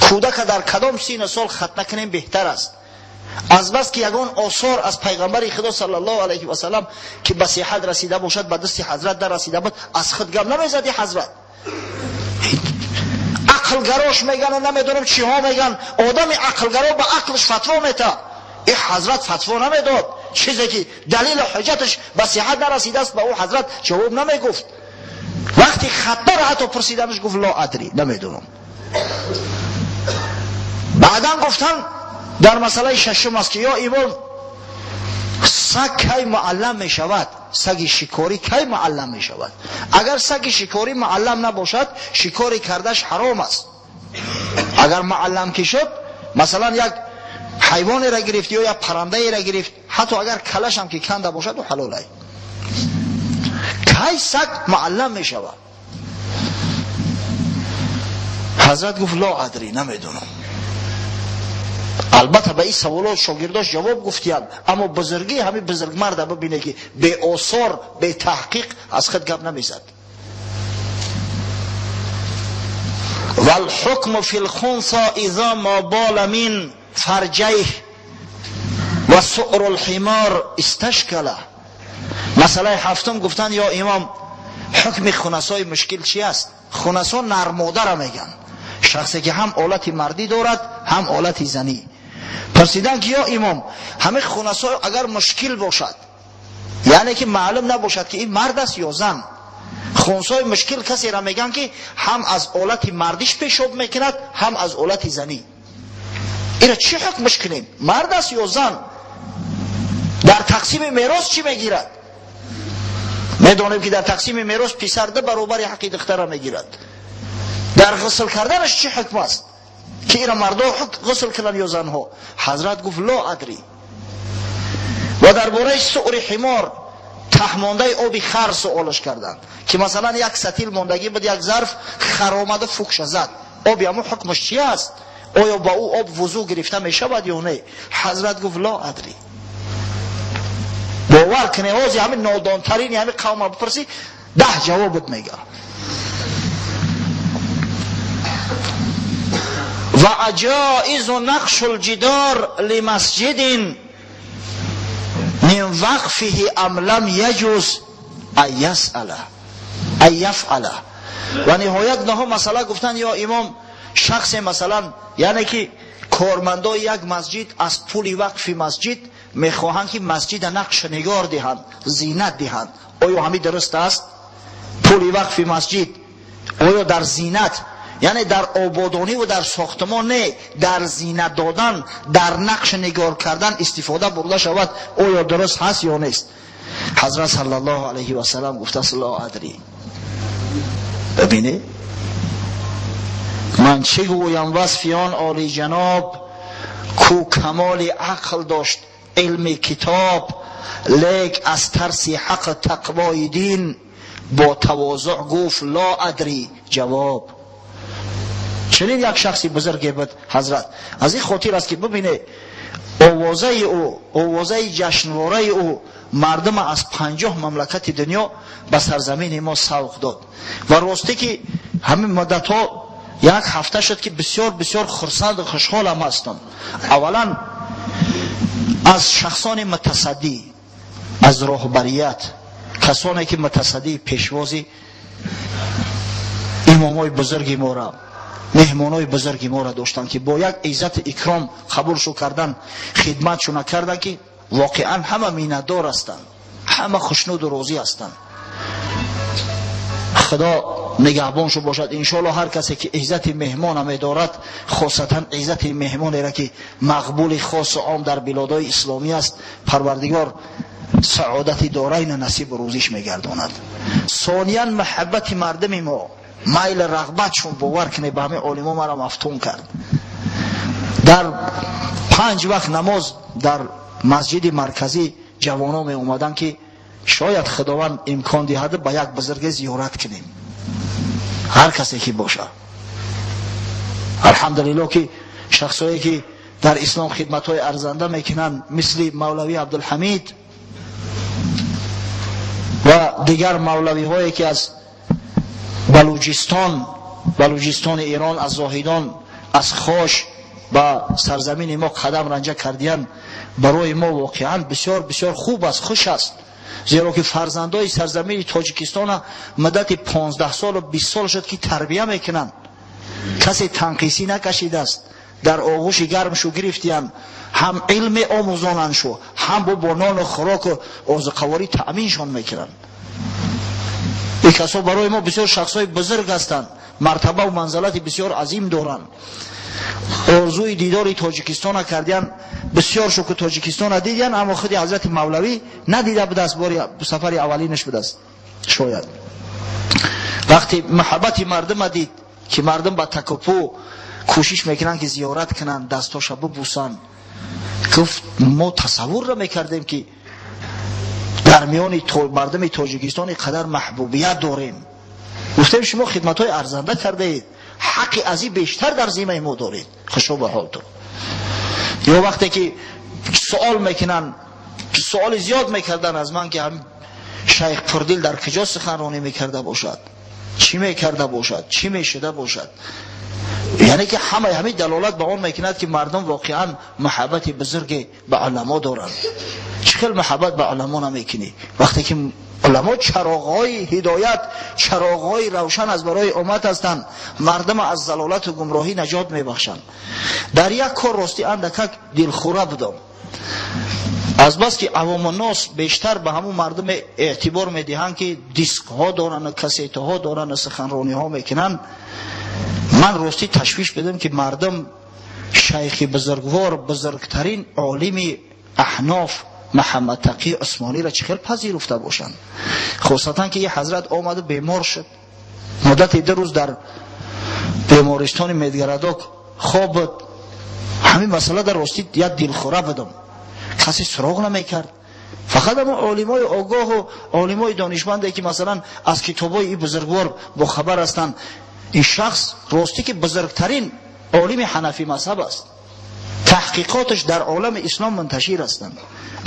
Кӯдака дар кадом сину сол хатна кунем беҳтар аст? Аз бас ки ягон осор аз пайғамбари худо саллаллоҳу алайҳи васаллам ки ба сиҳат расида бошад, ба дасти ҳазрат нарасида буд, аз худ гап намезади ҳазрат. Ақлгарош меган, намедонам чиҳо меган, одами ақлгаро ба ақлш фатво мета. И ҳазрат фатво намедод, чизе ки далилу ҳуҷҷаташ ба сиҳат нарасидааст, ба ӯ ҳазрат ҷавоб намегуфт. Вақти хатнаро ҳатто пурсиданаш гуфт ло адри, намедонам. Баъдан гуфтанд дар масъалаи шашум аст ки ё имом, саг кай муаллам мешавад? Саги шикорӣ кай муаллам мешавад? Агар саги шикорӣ муаллам набошад, шикори кардаш ҳаром аст. Агар муаллам ки шуд, масалан як ҳайвонеро гирифт ё як паррандаеро гирифт, ҳатто агар калашам ки канда бошад, ӯ ҳалол аст. Кай саг муаллам мешавад? Ҳазрат гуфт ло адри, намедонам. Албатта ба ин саволот шогирдош ҷавоб гуфтиянд, аммо бузургии ҳамин бузургмарда бибине ки беосор, бетаҳқиқ аз худ гап намезад. Валҳукму фи лхунса иза ма бола мин фарҷайҳ ва суъру лҳимор исташкала. Масъалаи ҳафтум гуфтанд ё имом, ҳукми хунасои мушкил чи аст? Хунасо нармодарам мегӯянд, шахсе ки ҳам олати мардӣ дорад, ҳам олати занӣ. Пурсиданд ки ё имом, ҳамин хунасо агар мушкил бошад, яъне ки маълум набошад ки ин мард аст ё зан, хунсои мушкил касеро мегӯянд ки ҳам аз олати мардиш пешоб мекунад, ҳам аз олати занӣ. Ира чӣ ҳукмш кунем? Мард аст ё зан? Дар тақсими мерос чӣ мегирад? Медонем ки дар тақсими мерос писар ду баробари ҳаққи духтара мегирад. Дар ғусл карданаш чӣ ҳукм аст? Ки ира мардо ғусл кунанд ё занҳо? Ҳазрат гуфт ло адри. Ва дар бораи суъри ҳимор, таҳмондаи оби хар суолаш карданд ки масалан як сатил мондагӣ буд, як зарф, хар омада фукша зад, оби ҳамон ҳукмаш чи аст? Оё ба ӯ об вузӯ гирифта мешавад ё не? Ҳазрат гуфт ло адри. Бовар кунед, ҳозир ҳамин нодонтарини ҳамин қавма бипурсӣ, 10 ҷавобат мега. Ва аҷоизу нақшу лҷидор лимасҷидин мин вақфиҳи ам лам яҷуз ан ясала ан яфъала. Ва ниҳоят наҳо масъала гуфтанд ё имом, шахсе масалан, яъне ки кормандои як масҷид аз пули вақфи масҷид мехоҳанд ки масҷида нақш нигор диҳанд, зинат диҳанд, оё ҳамин дуруст аст? Пули вақфи масҷид оё дар зинат, яъне дар ободонӣ ва дар сохтмон не, дар зинат додан, дар нақш нигор кардан истифода бурда шавад, оё дуруст ҳаст ё нест? Ҳазрат саллаллоҳу алайҳи васаллам гуфтааст ло адри. Бибинед, ман чӣ гӯям васфи он олиҷаноб, ку камоли ақл дошт, илми китоб, лек аз тарси ҳақ тақвои дин бо тавозӯъ гуфт ло адри ҷавоб. Чунин як шахси бузурге буд ҳазрат. Аз ин хотир аст ки бибине овозаи ӯ, овозаи ҷашнвораи ӯ мардум аз 50 мамлакати дунё ба сарзамини мо савқ дод. Ва ростӣ ки ҳамин муддатҳо як ҳафта шуд ки бисёр бисёр хурсанду хушҳолам ҳастам. Аввалан аз шахсони мутасаддӣ, аз роҳбарият, касоне ки мутасаддии пешвози имомои бузурги моро, меҳмонои бузурги моро доштанд, ки бо як иззату икром қабулшу кардан, хидматшуна кардан, ки воқеан ҳама миннатдор ҳастанд, ҳама хушнуду розӣ ҳастанд. Худо нигаҳбоншу бошад. Иншоалло ҳар касе ки иззати меҳмона медорад, хосатан иззати меҳмонеро ки мақбули хосу ом дар билодҳои исломӣ аст, Парвардигор саодати дорайна насибу рӯзиш мегардонад. Сониян маҳаббати мардуми мо, майл рағбатшон, бовар кунед, ба ҳамин олимо маро мафтун кард. Дар 5 вақт намоз дар масҷиди марказӣ ҷавонон меомаданд, ки шояд Худованд имкон диҳад ба як бузурге зиёрат кунем, ҳар касе ки бошад. Алҳамдулиллоҳ ки шахсое ки дар ислом хидматҳои арзанда мекунанд, мисли Мавлавӣ Абдулҳамид ва дигар мавлавиҳое ки аз Балуҷистони Эрон, аз Зоҳидон, аз Хош ба сарзамини мо қадам ранҷа кардиянд, барои мо воқеан бисёр бисёр хуб аст, хуш аст. Зеро ки фарзандои сарзамини Тоҷикистона муддати 15 солу 20 сол шуд ки тарбия мекунанд, касе танқисӣ накашидааст, дар оғӯши гармшу гирифтиянд, ҳам илм меомӯзонандшу, ҳам бо нону хӯроку озуқаворӣ таъминшон мекунанд. Ин касо барои мо бисёр шахсҳои бузург ҳастанд, мартабаву манзалати бисёр азим доранд. Орзуи дидори Тоҷикистона кардиянд, бисёр шукр Тоҷикистона дидиянд, аммо худи ҳазрати Мавлавӣ надида будааст, бори сафари аввалинаш будааст. Шояд вақте маҳаббати мардума дид, ки мардум ба такопӯ кӯшиш мекунанд ки зиёрат кунанд, дастоша бубӯсанд, гуфт мо тасаввур намекардем ки дар миёни мардуми Тоҷикистон ин қадар маҳбубият дорем. Гуфтем шумо хидматҳои арзанда кардаед, ҳаққи аз ин бештар дар зиммаи мо доред, хушо ба ҳолтон. Ё вақте ки суол мекунанд, суоли зиёд мекарданд аз ман, ки ҳам шайх Пурдил дар куҷо суханронӣ мекарда бошад, чӣ мекарда бошад, чӣ мешуда бошад. Яъне ки ҳамаи ҳамин далолат ба он мекунад, ки мардум воқеан маҳаббати бузурге ба уламо доранд. Чӣ хел маҳаббат ба уламо намекунӣ вақте ки уламо чароғҳои ҳидоят, чароғҳои равшан аз барои уммат ҳастанд, мардум аз залолату гумроҳӣ наҷот мебахшанд. Дар як кор ростӣ андакак дилхӯра будам, аз бас ки авомуннос бештар ба ҳамун мардум эътибор медиҳанд, ки дискҳо доранд, кассетаҳо доранд, суханрониҳо мекунанд. Ман ростӣ ташвиш бидам, ки мардум шайхи бузургвор, бузургтарин олими аҳноф Муҳаммад Тақӣ Усмониро чӣ хел пазируфта бошанд, хусусан ки ин ҳазрат омаду бемор шуд, муддати 2 рӯз дар бемористони Медгородок хоб буд. Ҳамин масъала дар ростӣ як дилхӯра будам, касе суроғ намекард, фақат ҳамон олимои огоҳу олимои донишманде ки масалан аз китобҳои ин бузургвор бохабар ҳастанд. Ин шахс ростӣ ки бузургтарин олими ҳанафӣ мазҳаб аст, таҳқиқоташ дар олами ислом мунташир ҳастанд,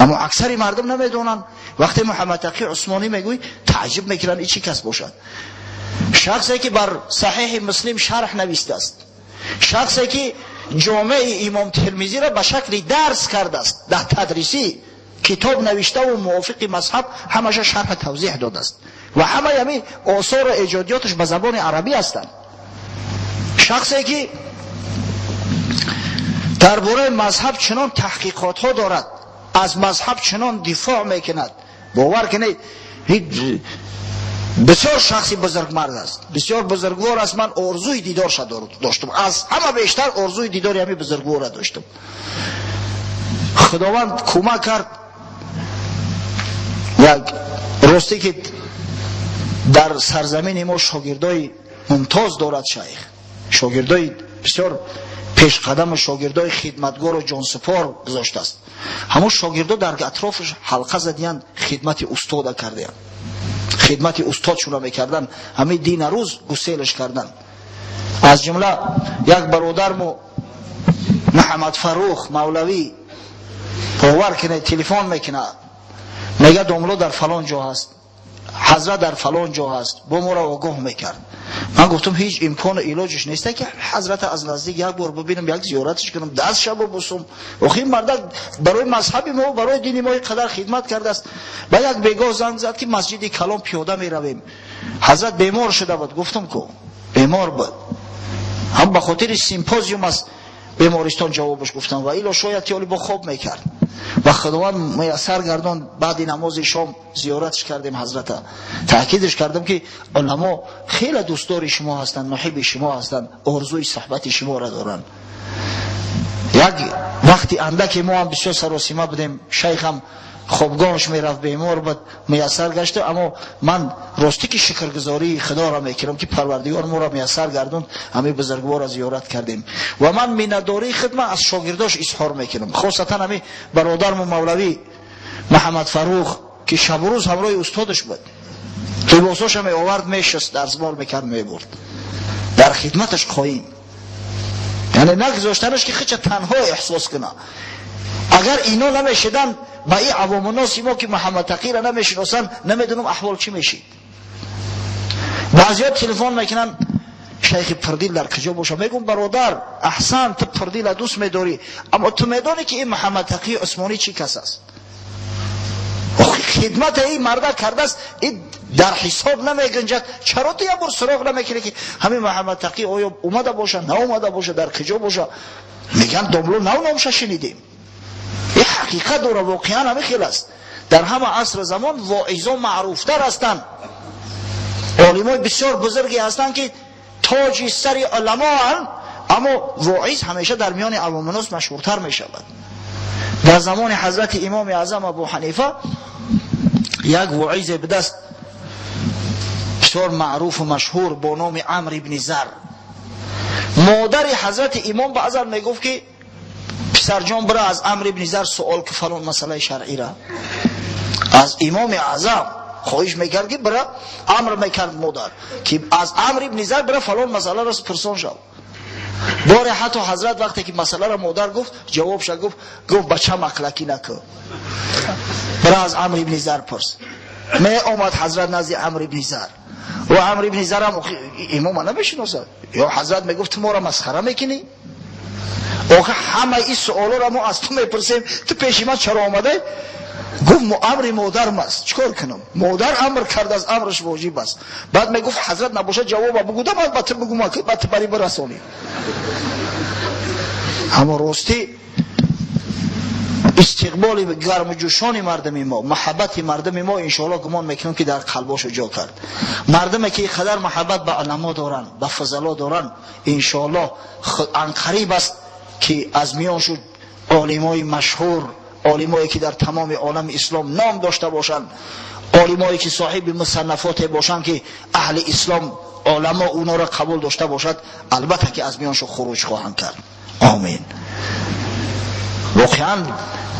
аммо аксари мардум намедонанд. Вақте Муҳаммад Тақӣ Усмонӣ мегӯй, таъҷиб мекунанд, ин чӣ кас бошад? Шахсе ки бар Саҳеҳи Муслим шарҳ навистааст, шахсе ки ҷомеи Имом Термизиро ба шакли дарс кардааст, дар тадрисӣ китоб навиштаву мувофиқи мазҳаб ҳамаша шарҳ тавзеҳ додааст ва ҳамаи ҳамин осору эҷодиёташ ба забони арабӣ ҳастанд. Шахсе ки дар бораи мазҳаб чунон таҳқиқотҳо дорад, аз мазҳаб чунон дифоъ мекунад, бовар кунед, бисёр шахси бузургмард аст, бисёр бузургвор аст. Ман орзуи дидорша доштам, аз ҳама бештар орзуи дидори ҳамин бузургворро доштам. Худованд кӯмак кард. Як ростӣ ки дар сарзамини мо шогирдои мумтоз дорад шайх, шогирдои бисёр пешқадаму шогирдои хидматгору ҷонсупор гузоштааст. Ҳамон шогирдо дар атрофаш ҳалқа задиянд, хидмати устода кардаянд, хидмати устодшуна мекарданд, ҳамин дина рӯз гуселаш карданд. Аз ҷумла як бародармо Муҳаммад Фарух Мавлавӣ бовар кунед, телефон мекунад, мега домло дар фалон ҷо ҳаст, ҳазрат дар фалон ҷо ҳаст, бо моро огоҳ мекард. Ман гуфтам ҳеҷ имкону илоҷиш нест ки ҳазрата аз наздик як бор бибинам, як зиёратиш кунам, дастша бубусум. Охи ин мардак барои мазҳаби мо, барои дини мо қадар хидмат кардааст. Ба як бегоҳ занг зад ки масҷиди калон пиёда меравем. Ҳазрат бемор шуда буд, гуфтам ку бемор буд, ҳам ба хотири симпозиум аст бемористон ҷавобаш гуфтам, ва ило шояд ки оли бо хоб мекард. Ва Худованд муяссар гардон, баъди намози шом зиёратш кардем ҳазрата. Таъкидш кардам ки уламо хеле дӯстдори шумо ҳастанд, муҳибби шумо ҳастанд, орзуи суҳбати шуморо доранд. Як вақти андаке мо ҳам бисёр саросима будем, шайхам хобгоҳаш мерафт, бемор буд, муяссар гашта. Аммо ман ростӣ ки шукргузории Худоро мекунам ки Парвардигор моро муяссар гардонд, ҳамин бузургворро зиёрат кардем. Ва ман миннатдории худма аз шогирдош изҳор мекунам, хосатан ҳамин бародарму Мавлавӣ Муҳаммад Фарух ки шабу рӯз ҳамроҳи устодаш буд, либосоша меовард, мешуст, дарсмол мекард, мебурд, дар хидматаш қоим, яъне нагузоштанаш ки хича танҳо эҳсос куна. Агар ино намешиданд, ба ин авому носи мо ки Муҳаммад Тақиро намешиносанд, намедонам аҳвол чӣ мешид. Баъзиҳо телефон мекунанд, шайхи Пурдил дар куҷо боша? Мегӯм бародар, аҳсан, ту Пурдила дӯст медорӣ, аммо ту медонӣ ки ин Муҳаммад Тақии Усмонӣ чӣ кас аст? Хидмати ин марда кардааст, ин дар ҳисоб намегунҷад. Чаро ту як бор суроғ намекунӣ ки ҳамин Муҳаммад Тақӣ оё омада боша, наомада боша, дар куҷо боша? Мегӯянд домло нав номша шунидем. Ин ҳақиқат дора, воқеан ҳамин хел аст. Дар ҳама асру замон воизо маъруфтар ҳастанд, олимои бисёр бузурге ҳастанд ки тоҷи сари уламоанд, аммо воиз ҳамеша дар миёни авомуннос машҳуртар мешавад. Дар замони ҳазрати имоми аъзам Абу Ҳанифа як воизе будаст бисёр маъруфу машҳур бо номи Амр ибни Зар. Модари ҳазрати имом баъзан мегуфт ки писарҷон, бира аз Амр ибни Зар суол ки фалон масъалаи шаръира. Аз имоми аъзам хоҳиш мекард ки бира, амр мекард модар ки аз Амр ибни Зар бира фалон масъаларо пурсон шав. Боре ҳатто ҳазрат вақте ки масъаларо модар гуфт, ҷавобша гуфт, гуфт бача мақлакӣ накун, бира аз Амр ибни Зар пурс. Меомад ҳазрат назди Амр ибни Зар, ва Амр ибни Зар ҳам имома намешиносад. Ё ҳазрат мегуфт ту моро масхара мекунӣ? Охи ҳамаи ин суолоро мо аз ту мепурсем, ту пеши ман чаро омадаӣ? Гуфт амри модарам аст, чӣ кор кунам? Модар амр кардааст, амраш воҷиб аст. Баъд мегуфт ҳазрат набошад ҷавоба бугуда, ман ба ту бугум, ба ту барӣ бирасонӣ. Аммо ростӣ истиқболи гарму ҷӯшони мардуми мо, маҳаббати мардуми мо иншоалло гумон мекунам ки дар қалбошо ҷо кард. Мардуме ки қадар маҳаббат ба уламо доранд, ба фузало доранд, иншоалло анқариб аст ки аз миён шуд олимои машҳур, олимое ки дар тамоми олами ислом ном дошта бошанд, олимое ки соҳиби мусаннафоте бошанд ки аҳли ислом оламо онҳоро қабул дошта бошад, албатта ки аз миёншо хуруҷ хоҳанд кард. Омин. Воқеан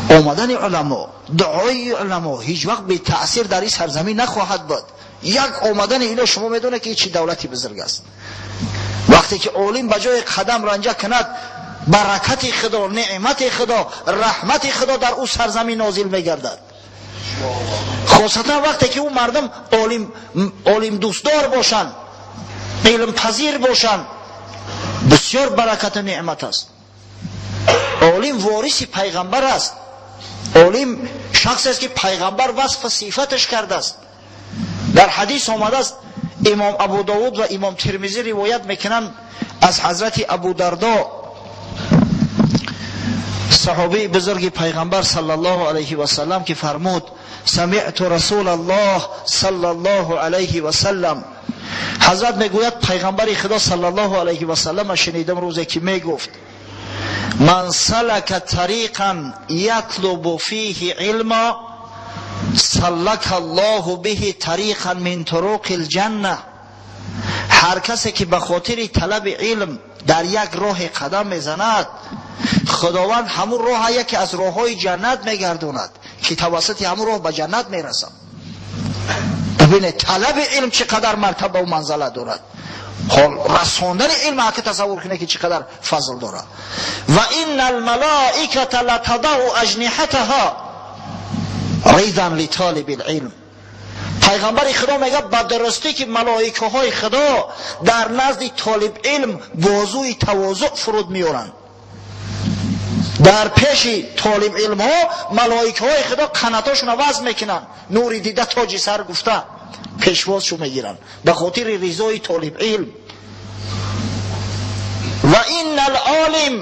омадани уламо, дуои уламо ҳеҷ вақт бетаъсир дар ин сарзамин нахоҳад буд. Як омадани ино шумо медонед ки чӣ давлати бузург аст. Вақте ки олим ба ҷои қадам ранҷа кунад, баракати Худо, неъмати Худо, раҳмати Худо дар ӯ сарзамин нозил мегардад. Хосатан вақте ки ӯ мардум олимдӯстдор бошанд, илмпазир бошанд, бисёр баракату неъмат аст. Олим вориси пайғамбар аст. Олим шахсест ки пайғамбар васфу сифаташ кардааст. Дар ҳадис омадааст, имом Абу Довуд ва имом Термизӣ ривоят мекунанд аз ҳазрати Абу Дардо, саҳобии бузурги пайғамбар саллаллоҳу алайҳи васаллам, ки фармуд: самиъту расулаллоҳ саллаллоҳу алайҳи васаллам. Ҳазрат мегӯяд пайғамбари Худо саллаллоҳу алайҳи васаллама шунидам рӯзе ки мегуфт: ман салака тариқан ятлубу фиҳи илма саллака аллоҳу биҳи тариқан мин туруқи лҷанна. Ҳар касе ки ба хотири талаби илм дар як роҳе қадам мезанад, Худованд ҳамун роҳа яке аз роҳҳои ҷаннат мегардонад ки тавассути ҳамун роҳ ба ҷаннат мерасад. Бибинед, талаби илм чӣ қадар мартабаву манзала дорад. Ҳол расондани илм ҳақи тасаввур кунед, ки чӣ қадар фазл дорад. Ва инна алмалоиката латадау аҷниҳатаҳо ридан литолиби илм. Пайғамбари Худо мегӯяд, ба дурустӣ ки малоикаҳои Худо дар назди толиб илм бозуи тавозӯъ фуруд меоранд. Дар пеши толиб илмҳо малоикаҳои Худо қанатҳошонро вазн мекунанд, нури дида тоҷи сар гуфта пешвозшо мегиранд ба хотири ризои толиб илм. Ва инна алолим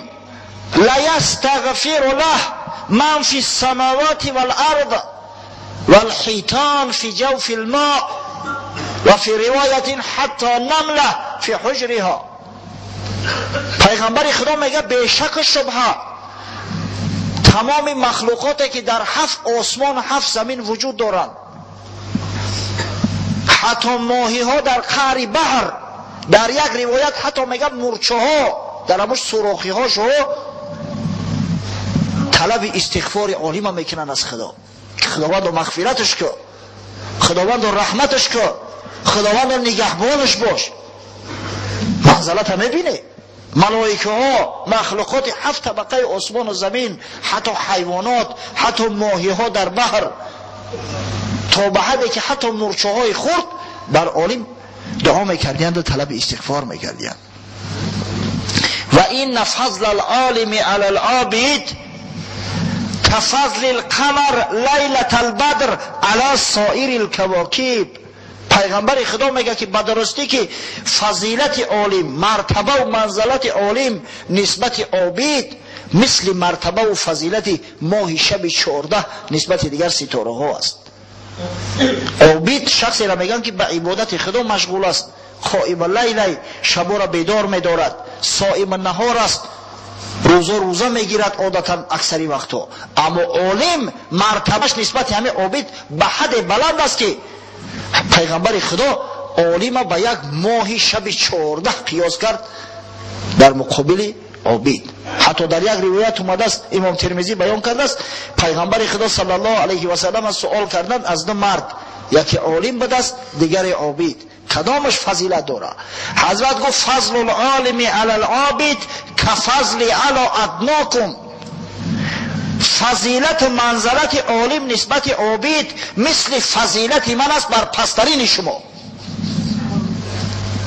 лаястағфиру лаҳ ман фи ссамавати вал-ард والحيتان في جوف الماء وفي رواية حتى نملة في حجرها. پیغمبر خدا میگه بیشک و شبهه تمام مخلوقاتی که در هفت آسمان و هفت زمین وجود دارند، حتی ماهی ها در قعر بحر، در یک روایت حتی میگه مورچه ها در همش سوراخی ها شو طلب استغفار عالم میکنن از خدا، خداوند مغفرتش که، خداوند رحمتش که، خداوند نگهبانش باش. منزلت هم میبینه. ملائکه ها، مخلوقات هفت طبقه آسمان و زمین، حتی حیوانات، حتی ماهی ها در بحر، تا به حدی که حتی مورچه های خرد بر عالم دعا میکردند و طلب استغفار میکردند. و این فضل العالم علی العابد كفضل القمر لیلة البدر علی سایر الکواکب. پیغمبر خدا میگه که به درستی که فضیلت عالم، مرتبه و منزلت عالم نسبت عابد مثل مرتبه و فضیلت ماه شب 14 نسبت دیگر ستاره ها است. عابد شخصی را میگن که به عبادت خدا مشغول است، قائم اللیل، شب را بیدار میدارد، صائم النهار است، روزه روزه میگیرد عادتا اکثری وقتها. اما عالم مرتبهش نسبت همه عابد به حد بلند است که پیغمبر خدا عالم به یک ماه شب 14 قیاس کرد در مقابل عابد. حتی در یک روایت اومده است، امام ترمذی بیان کرده است، پیغمبر خدا صلی الله علیه و سلم از سوال کردن از دو مرد، یکی عالم بوده است، دیگر عابد، کدامش فضیلت داره؟ حضرت گفت فضل العالم علی العابد کفضل علی ادناکم. فضیلت و منزلت عالم نسبت عابد مثل فضیلت من است بر پسترین شما.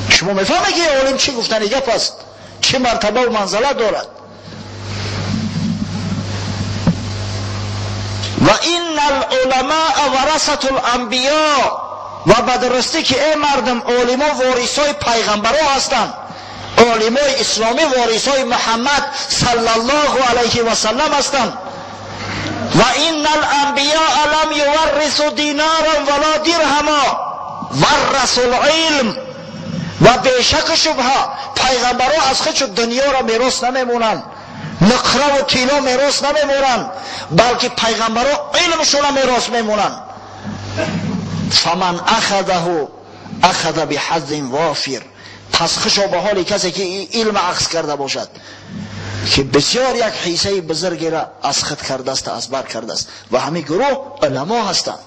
شما میفهمید که عالم چی گفتن گپ است، چه مرتبه و منزلت دارد؟ و این العلماء ورثة الانبیاء. و به درستی که ای مردم، علما وارثای پیغمبرها هستند، علمای اسلامی وارثای محمد صلی الله علیه و سلم هستند. و این الانبیاء لم یورثوا دینارا ولا درهما ورثوا العلم. و بیشک شبهه پیغمبرها از خودشون دنیا را میراث نمیمونند، نقره و طلا میراث نمیمونند، بلکه پیغمبرها علمشون را میراث میمونند. فمن اخذه اخذ بحظ وافر. پس خوشا به حال کسی که این علم اخذ کرده باشد، که بسیار یک حیثه بزرگی را از خود کرده است، از بر کرده است. و همه گروه علما هستند.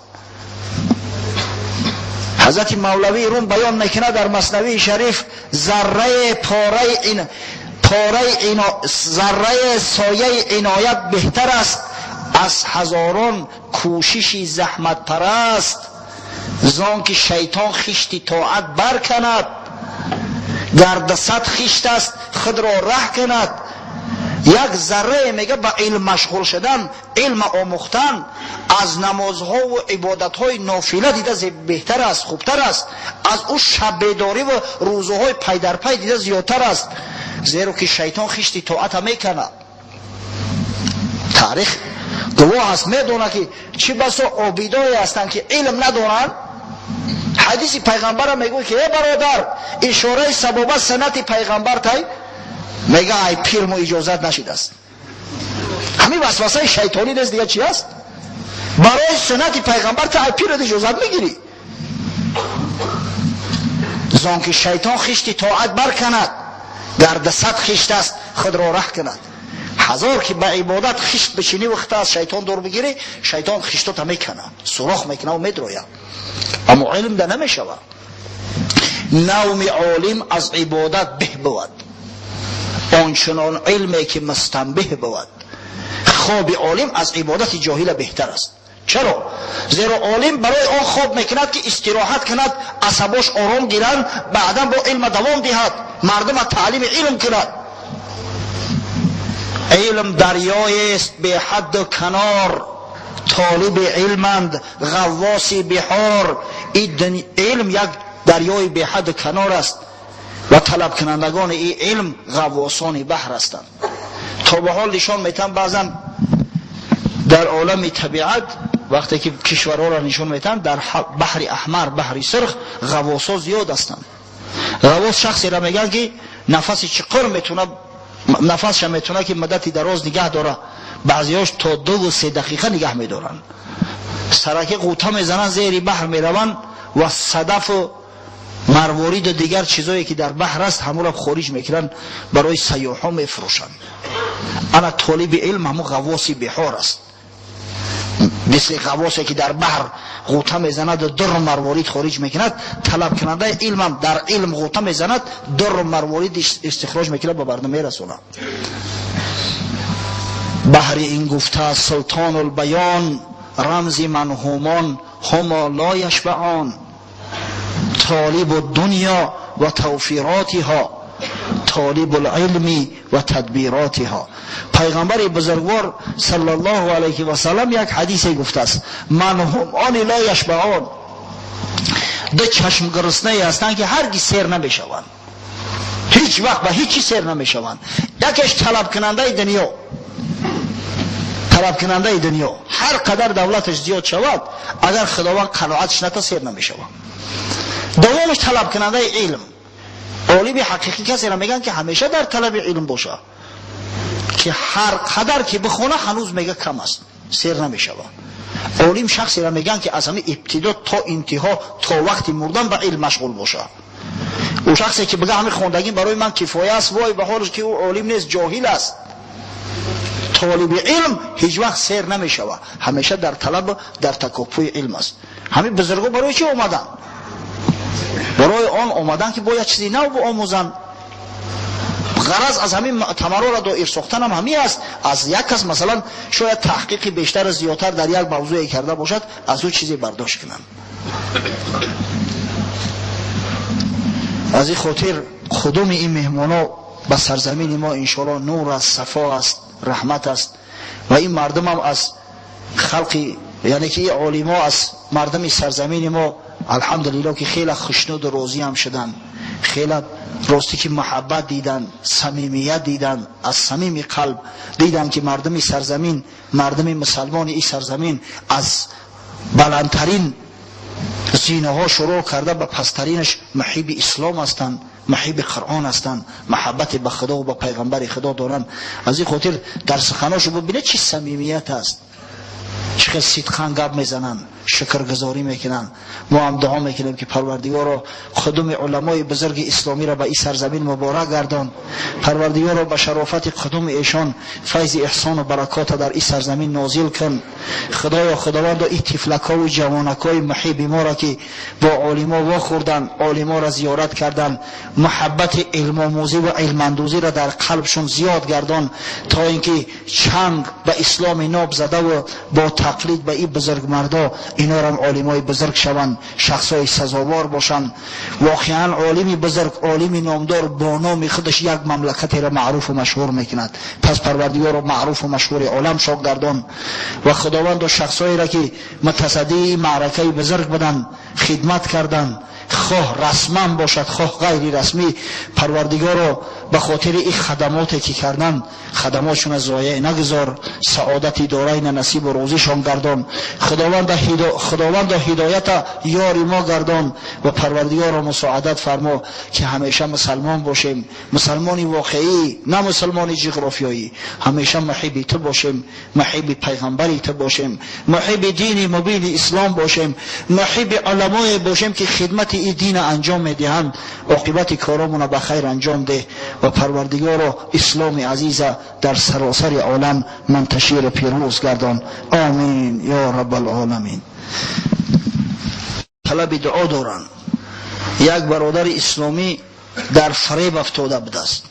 حضرت مولوی روم بیان میکنه در مثنوی شریف، ذره ذره سایه عنایت بهتر است از هزاران کوشش زحمت پرست، زان که شیطان خشت طاعت برکند، گرد صد خشت است خود را ره کند. یک ذره میگه به علم مشغول شدن، علم آموختن از نمازها و عبادتهای نافله دیده بهتر است، خوبتر است، از او شب بیداری و روزهای پی در پی دیده زیادتر است، زیرا که شیطان خشت طاعت میکند. تاریخ گواه است، میدونه که چی بسا عابدایی هستند که علم ندارند. حدیث پیغمبر میگه که ای برادر، اشاره سبابه سنت پیغمبر تای میگه ای پیر مو اجازت نشید است. همین وسوسه شیطانی نیست دیگه چی است؟ برای سنت پیغمبر تا ای پیر اجازت میگیری. زان که شیطان خشت طاعت برکند، گرد صد خشت است خود را ره کند. هزار که به عبادت خشت بشینی وقت از شیطان دور بگیری، شیطان خشتات میکنه، سوراخ میکنه و میدروید. اما علم ده نمیشود. Навми олим аз ибодат беҳ бувад, ончунон илме ки мустанбеҳ бувад. Хоби олим аз ибодати ҷоҳила беҳтар аст. Чаро? Зеро олим барои он хоб мекунад ки истироҳат кунад, асабош ором гиранд, баъдан бо илма давом диҳад, мардума таълими илм кунад. Илм дарёест беҳадду канор, толиби илманд ғаввоси биҳор. Илм як дарёи беҳадду канор аст ва талабкунандагони ин илм ғаввосони баҳр ҳастанд. То ба ҳол нишон метаҳанд баъзан дар олами табиат, вақте ки кишварҳоро нишон метаҳанд, дар баҳри аҳмар, баҳри сурх ғаввосҳо зиёд ҳастанд. Ғаввос шахсеро мегӯянд ки нафаси чуқур метавонад, нафасша метавонад ки муддати дароз нигаҳ дорад. Баъзеҳош то 2-3 дақиқа нигаҳ медоранд. Сараки ғӯта мезананд, зери баҳр мераванд ва садафу марвориду дигар чизое ки дар баҳр аст ҳамонро хориҷ мекунанд, барои сайёҳҳо мефурӯшанд. Ана толиби илм ҳамон ғаввоси биҳор аст. Мисли ғаввосе ки дар баҳр ғӯта мезанаду дурру марворид хориҷ мекунад, талабкунандаи илмам дар илм ғӯта мезанад, дурру марворид истихроҷ мекунад, ба мардум мерасонад. Баҳри ин гуфта султонулбаён, рамзи манҳумон ҳумо ло яшбаъон, толибу дунё ва тавфиротиҳо, толибу лилми ва тадбиротиҳо. Пайғамбари бузургвор саллаллоҳу алайҳи васаллам як ҳадисе гуфтааст: манҳумони ло яшбаъон, ду чашм гуруснае ҳастанд ки ҳаргиз сер намешаванд, ҳеҷ вақт ба ҳеҷ чиз сер намешаванд. Якеш талабкунандаи дунё, талабкунандаи дунё, ҳар қадар давлаташ зиёд шавад, агар Худованд қаноатш ната, сер намешавад. Дуввумаш талабкунандаи илм. Олими ҳақиқӣ касеро мегӯянд ки ҳамеша дар талаби илм бошад, ки ҳар қадар ки бихона ҳанӯз мега кам аст, сер намешавад. Олим шахсеро мегӯянд ки аз ҳамин ибтидо то интиҳо, то вақти мурдан ба илм машғул бошад. Ӯ шахсе ки бига ҳамин хондагӣ барои ман кифоя аст, вой ба ҳолаш ки ӯ олим нест, ҷоҳил аст. Толиби илм ҳеҷ вақт сер намешавад, ҳамеша дар талаб, дар такопӯи илм аст. Ҳамин бузургҳо барои чӣ омаданд? Барои он омаданд ки бояд чизи нав биомӯзанд. Ғараз аз ҳамин мӯътамарҳоро доир сохтан ҳам ҳамин аст. Аз як кас масалан шояд таҳқиқи бештару зиёдтар дар як мавзӯе карда бошад, аз ӯ чизе бардошт кунанд. Аз ин хотир қудуми ин меҳмонҳо ба сарзамини мо иншоаллоҳ нур аст, сафо аст, раҳмат аст. Ва ин мардумам аз халқи, яъне ки ин олимо аз мардуми сарзамини мо алҳамдулиллоҳ ки хеле хушнуду розӣ ҳам шуданд, хеле ростӣ ки муҳаббат дидан, самимият дидан, аз самими қалб дидан ки мардуми сарзамин, мардуми мусалмони ин сарзамин аз баландтарин зинаҳо шурӯъ карда ба пасттаринаш муҳибби ислом ҳастанд, муҳибби Қуръон ҳастанд, муҳаббати ба Худо ва ба пайғамбари Худо доранд. Аз ин хотир дар суханошо бибинед чӣ самимият аст, чӣ хел сидқан гап мезананд, шукргузорӣ мекунанд. Мо ҳам дуо мекунем ки Парвардигоро қудуми уламои бузурги исломиро ба ин сарзамин муборак гардон. Парвардигоро ба шарофати қудуми эшон файзи эҳсону баракота дар ин сарзамин нозил кун. Худоё, Худовандо, ин тифлакҳову ҷавонакҳои муҳибби моро ки бо олимо вохӯрданд, олиморо зиёрат карданд, муҳаббати илмомӯзӣ ва илмандӯзиро дар қалбшон зиёд гардон, то ин ки чанг ба исломи ноб задаву бо тақлид ба ин бузургмардо инорам олимои бузург шаванд, шахсҳои сазовор бошанд. Воқеан олими бузург, олими номдор бо номи худаш як мамлакатеро маъруфу машҳур мекунад. Пас Парвардигоро маъруфу машҳури олам шод гардон ва Худовандо шахсҳоеро ки мутасаддии маъракаи бузург буданд, хидмат карданд, хоҳ расман бошад, хоҳ ғайри расмӣ, Парвардигоро ба хотири ин хадамоте ки карданд, хадамотшона зоеъ нагузор, саодати дорайна насибу рӯзишон гардон. Худованда ҳидоята ёри мо гардон ва Парвардигоро мусоадат фармо ки ҳамеша мусалмон бошем, мусалмони воқеӣ, на мусалмони ҷуғрофиёӣ, ҳамеша муҳибби ту бошем, муҳибби пайғамбари ту бошем, муҳибби дини мубини ислом бошем, муҳибби уламое бошем ки хидмати ин дина анҷом медиҳанд. Оқибати коромона ба хайр анҷом деҳ ва Парвардигоро исломи азиза дар саросари олам мунташиру пирӯз гардон. Омин ё раббалоламин. Талаби дуо доранд. Як бародари исломӣ дар фареб афтода будааст,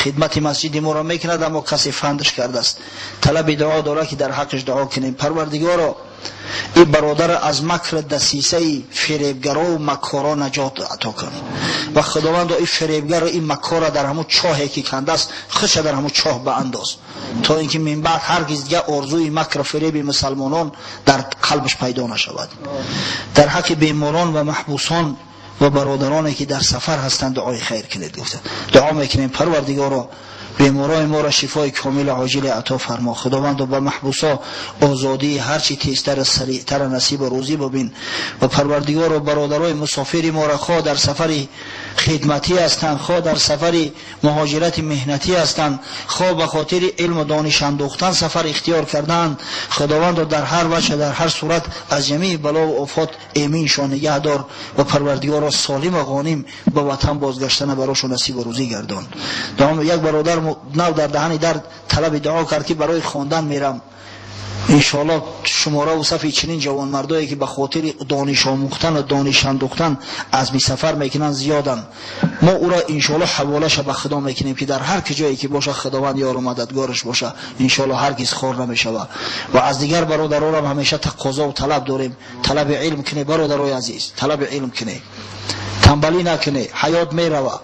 хидмати масҷиди моро мекунад, аммо касе фандаш кардааст. Талаби дуо дорад, ки дар ҳаққаш дуо кунем. Парвардигоро, ин бародарро аз макр дасисаи фиребгаро ва макоро наҷот ато кун ва худовандо, ин фиребгару ин макорро дар ҳамун чоҳе ки кандааст, худша дар ҳамун чоҳ баандоз, то ин ки мин баъд ҳаргиз дигар орзуи макру фиреби мусалмонон дар қалбаш пайдо нашавад. Дар ҳаққи беморон ва маҳбусон ва бародароне ки дар сафар ҳастанд дуои хайр кунед, гуфтанд. Дуо мекунем. Парвардигоро, беморои моро шифои комилу оҷиле ато фармо. Худовандо, ба маҳбусо озодии ҳарчи тезтар, сариътар насибу рӯзӣ бибин. Ва парвардигоро, бародарои мусофири моро, хоҳ дар сафари хидматӣ ҳастанд, хоҳ дар сафари муҳоҷирати меҳнатӣ ҳастанд, хоҳ ба хотири илму дониш андӯхтан сафар ихтиёр карданд, худовандо, дар ҳар ваҷҳ, дар ҳар сурат аз ҷамеи балову офот эминшон нигаҳ дор ва парвардигоро, солиму ғоним ба ватан бозгаштана барошон насибу рӯзӣ гардон. Як бародар нав дар даҳани дар талаби дуо кард, ки барои хондан мерам. Иншоалло, шумораву сафи чунин ҷавонмардое, ки ба хотири дониш омӯхтан ва дониш андӯхтан азми сафар мекунанд, зиёданд. Мо ӯро иншоалло ҳаволаша ба худо мекунем, ки дар ҳар куҷое ки боша, худованд ёру мададгораш боша. Иншоалло, ҳаргиз хор намешава. Ва аз дигар бародаронам ҳамеша тақозову талаб дорем: талаби илм кунед, бародарои азиз, талаби илм кунед, тамбалӣ накунед, ҳаёт мерава.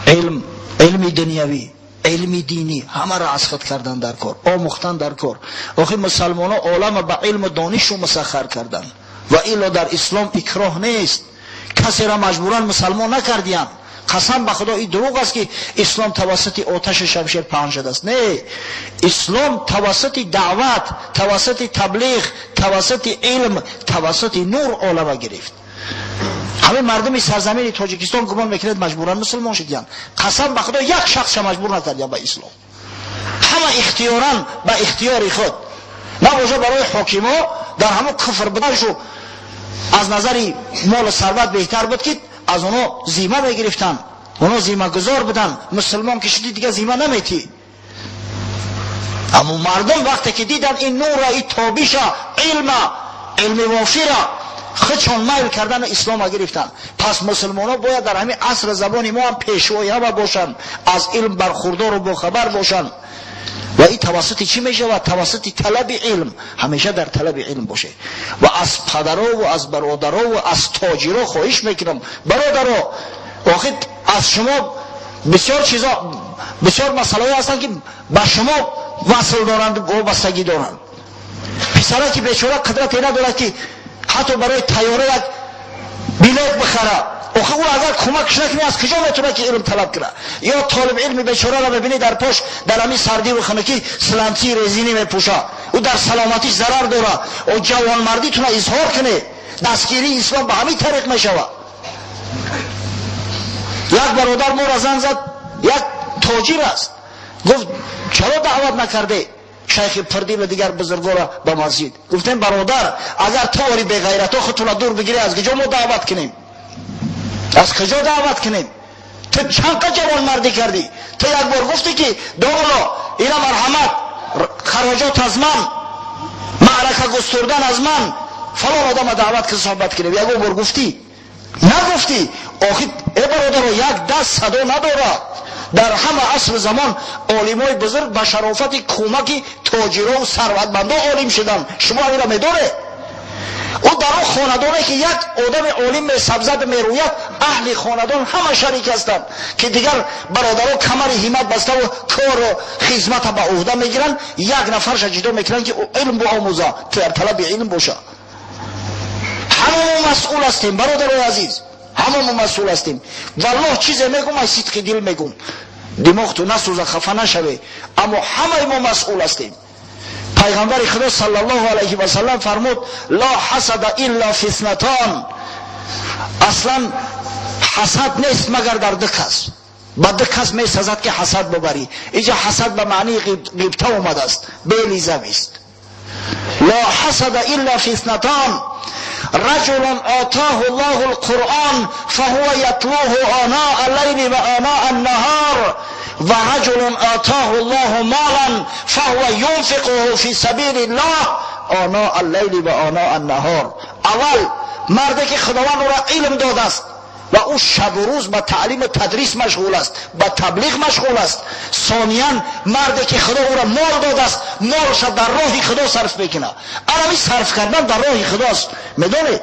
Илм, илми дунявӣ, илми динӣ, ҳамаро аз худ кардан дар кор, омӯхтан дар кор. Охи мусалмоно олама ба илму донишу мусаххар карданд. Ва илло дар ислом икроҳ нест, касеро маҷбуран мусалмон накардиянд. Қасам ба худо, ин дурӯғ аст, ки ислом тавассути оташи шамшер паҳн шудааст. Не, ислом тавассути даъват, тавассути таблиғ, тавассути илм, тавассути нур олама гирифт. Ҳамин мардуми сарзамини Тоҷикистон гумон мекунед, маҷбуран мусулмон шудиянд? Қасам ба худо, як шахсша маҷбур накардиян ба ислом, ҳама ихтиёран, ба ихтиёри худ. Набоша, барои ҳокимо дар ҳамон куфр буданшу аз назари молу сарват беҳтар буд, ки аз оно зима мегирифтанд, оно зимагузор буданд. Мусулмон ки шудӣ, дигар зима наметӣ. Аммо мардум вақте ки диданд ин нура, ин тобиша, илма, илми вофира, худшон майл кардану ислома гирифтанд. Пас мусулмонҳо бояд дар ҳамин асри забони мо ҳам пешвои ҳама бошанд, аз илм бархурдору бохабар бошанд. Ва ин тавассути чӣ мешавад? Тавассути талаби илм. Ҳамеша дар талаби илм бошед. Ва аз падарову аз бародарову аз тоҷиро хоҳиш мекунам: бародаро, охир аз шумо бисёр чизо, бисёр масъалаҳое ҳастанд, ки ба шумо васл доранд, вобастагӣ доранд. Писараки бечора қудрате надорад, ки ҳатто барои тайёра як билет бихара. Охи ӯ агар кӯмакш накунӣ, аз куҷо метавонад, ки илм талаб кунад? Ё толиб илми бечораро мебинӣ, дар пош дар ҳамин сардиву хунукӣ сланци резинӣ мепӯшад, ӯ дар саломатиш зарар дорад. О, ҷавонмардитона изҳор кунед, дастгирии ислом ба ҳамин тариқ мешавад. Як бародар моро занг зад, як тоҷир аст, гуфт: «Чаро даъват накарде шайхи Пирдил, дигар бузургоро ба масҷид?» Гуфтем: «Бародар, агар тори беғайрато худтона дур бигирӣ, аз куҷо мо даъват кунем? Аз куҷо даъват кунем? Ту чанд қа ҷавонмардӣ кардӣ? Ту як бор гуфтӣ, ки домуло, ина марҳамат, хароҷот аз ман, маърака густурдан аз ман, фалон одама даъват ки суҳбат кунем»? Ягон бор гуфтӣ? Нагуфтӣ. Охи, э бародаро, як даст садо надорад. Дар ҳама асру замон олимои бузург ба шарофати кӯмаки тоҷирову сарватмандо олим шуданд. Шумо ҳаминро медоред? Ӯ дар он хонадоне, ки як одами олим месабзад, мерӯяд, аҳли хонадон ҳама шарик ҳастанд, ки дигар бародаро камари ҳиммат баставу кору хизмата ба уҳда мегиранд, як нафарша ҷудо мекунанд, ки илм биомӯза, дар талаби илм боша. Ҳама мо масъул ҳастем, бародарои азиз, ҳама мо масъул ҳастем. Валлоҳ, чизе мегум, аз сидқи дил мегум, димоғту насӯза, хафа нашаве, аммо ҳамаи мо масъул ҳастем. Пайғамбари худо саллаллоҳу алайҳи васаллам фармуд: «Ла ҳасада илла фи итнатон». Аслан ҳасад нест, магар дар ду кас. Ба ду кас месазад, ки ҳасад бубарӣ. Иҷа ҳасад ба маънии ғибта омадааст, бели зависть. «Ла ҳасада илла фи итнатон: رجل آتاه الله القرآن فهو يتلوه آناء الليل وآناء النهار ورجل آتاه الله مالا فهو ينفقه في سبيل الله آناء الليل وآناء النهار». Аввал Марде ки Худованд ӯро илм додааст ва ӯ шабу рӯз ба таълиму тадрис машғул аст, ба таблиғ машғул аст. Сониян, марде ки Худо ӯро мол додааст, молша дар роҳи Худо сарф мекунад. Анами сарф кардан дар роҳи Худост, медонед.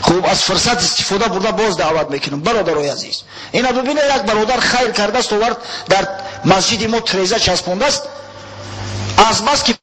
Хуб, аз фурсат истифода бурда, боз даъват мекунам, бародарои азиз. Ина бибинед, як бародар хайр кардааст, овард, дар масҷиди мо треза часпондааст. Аз бас ки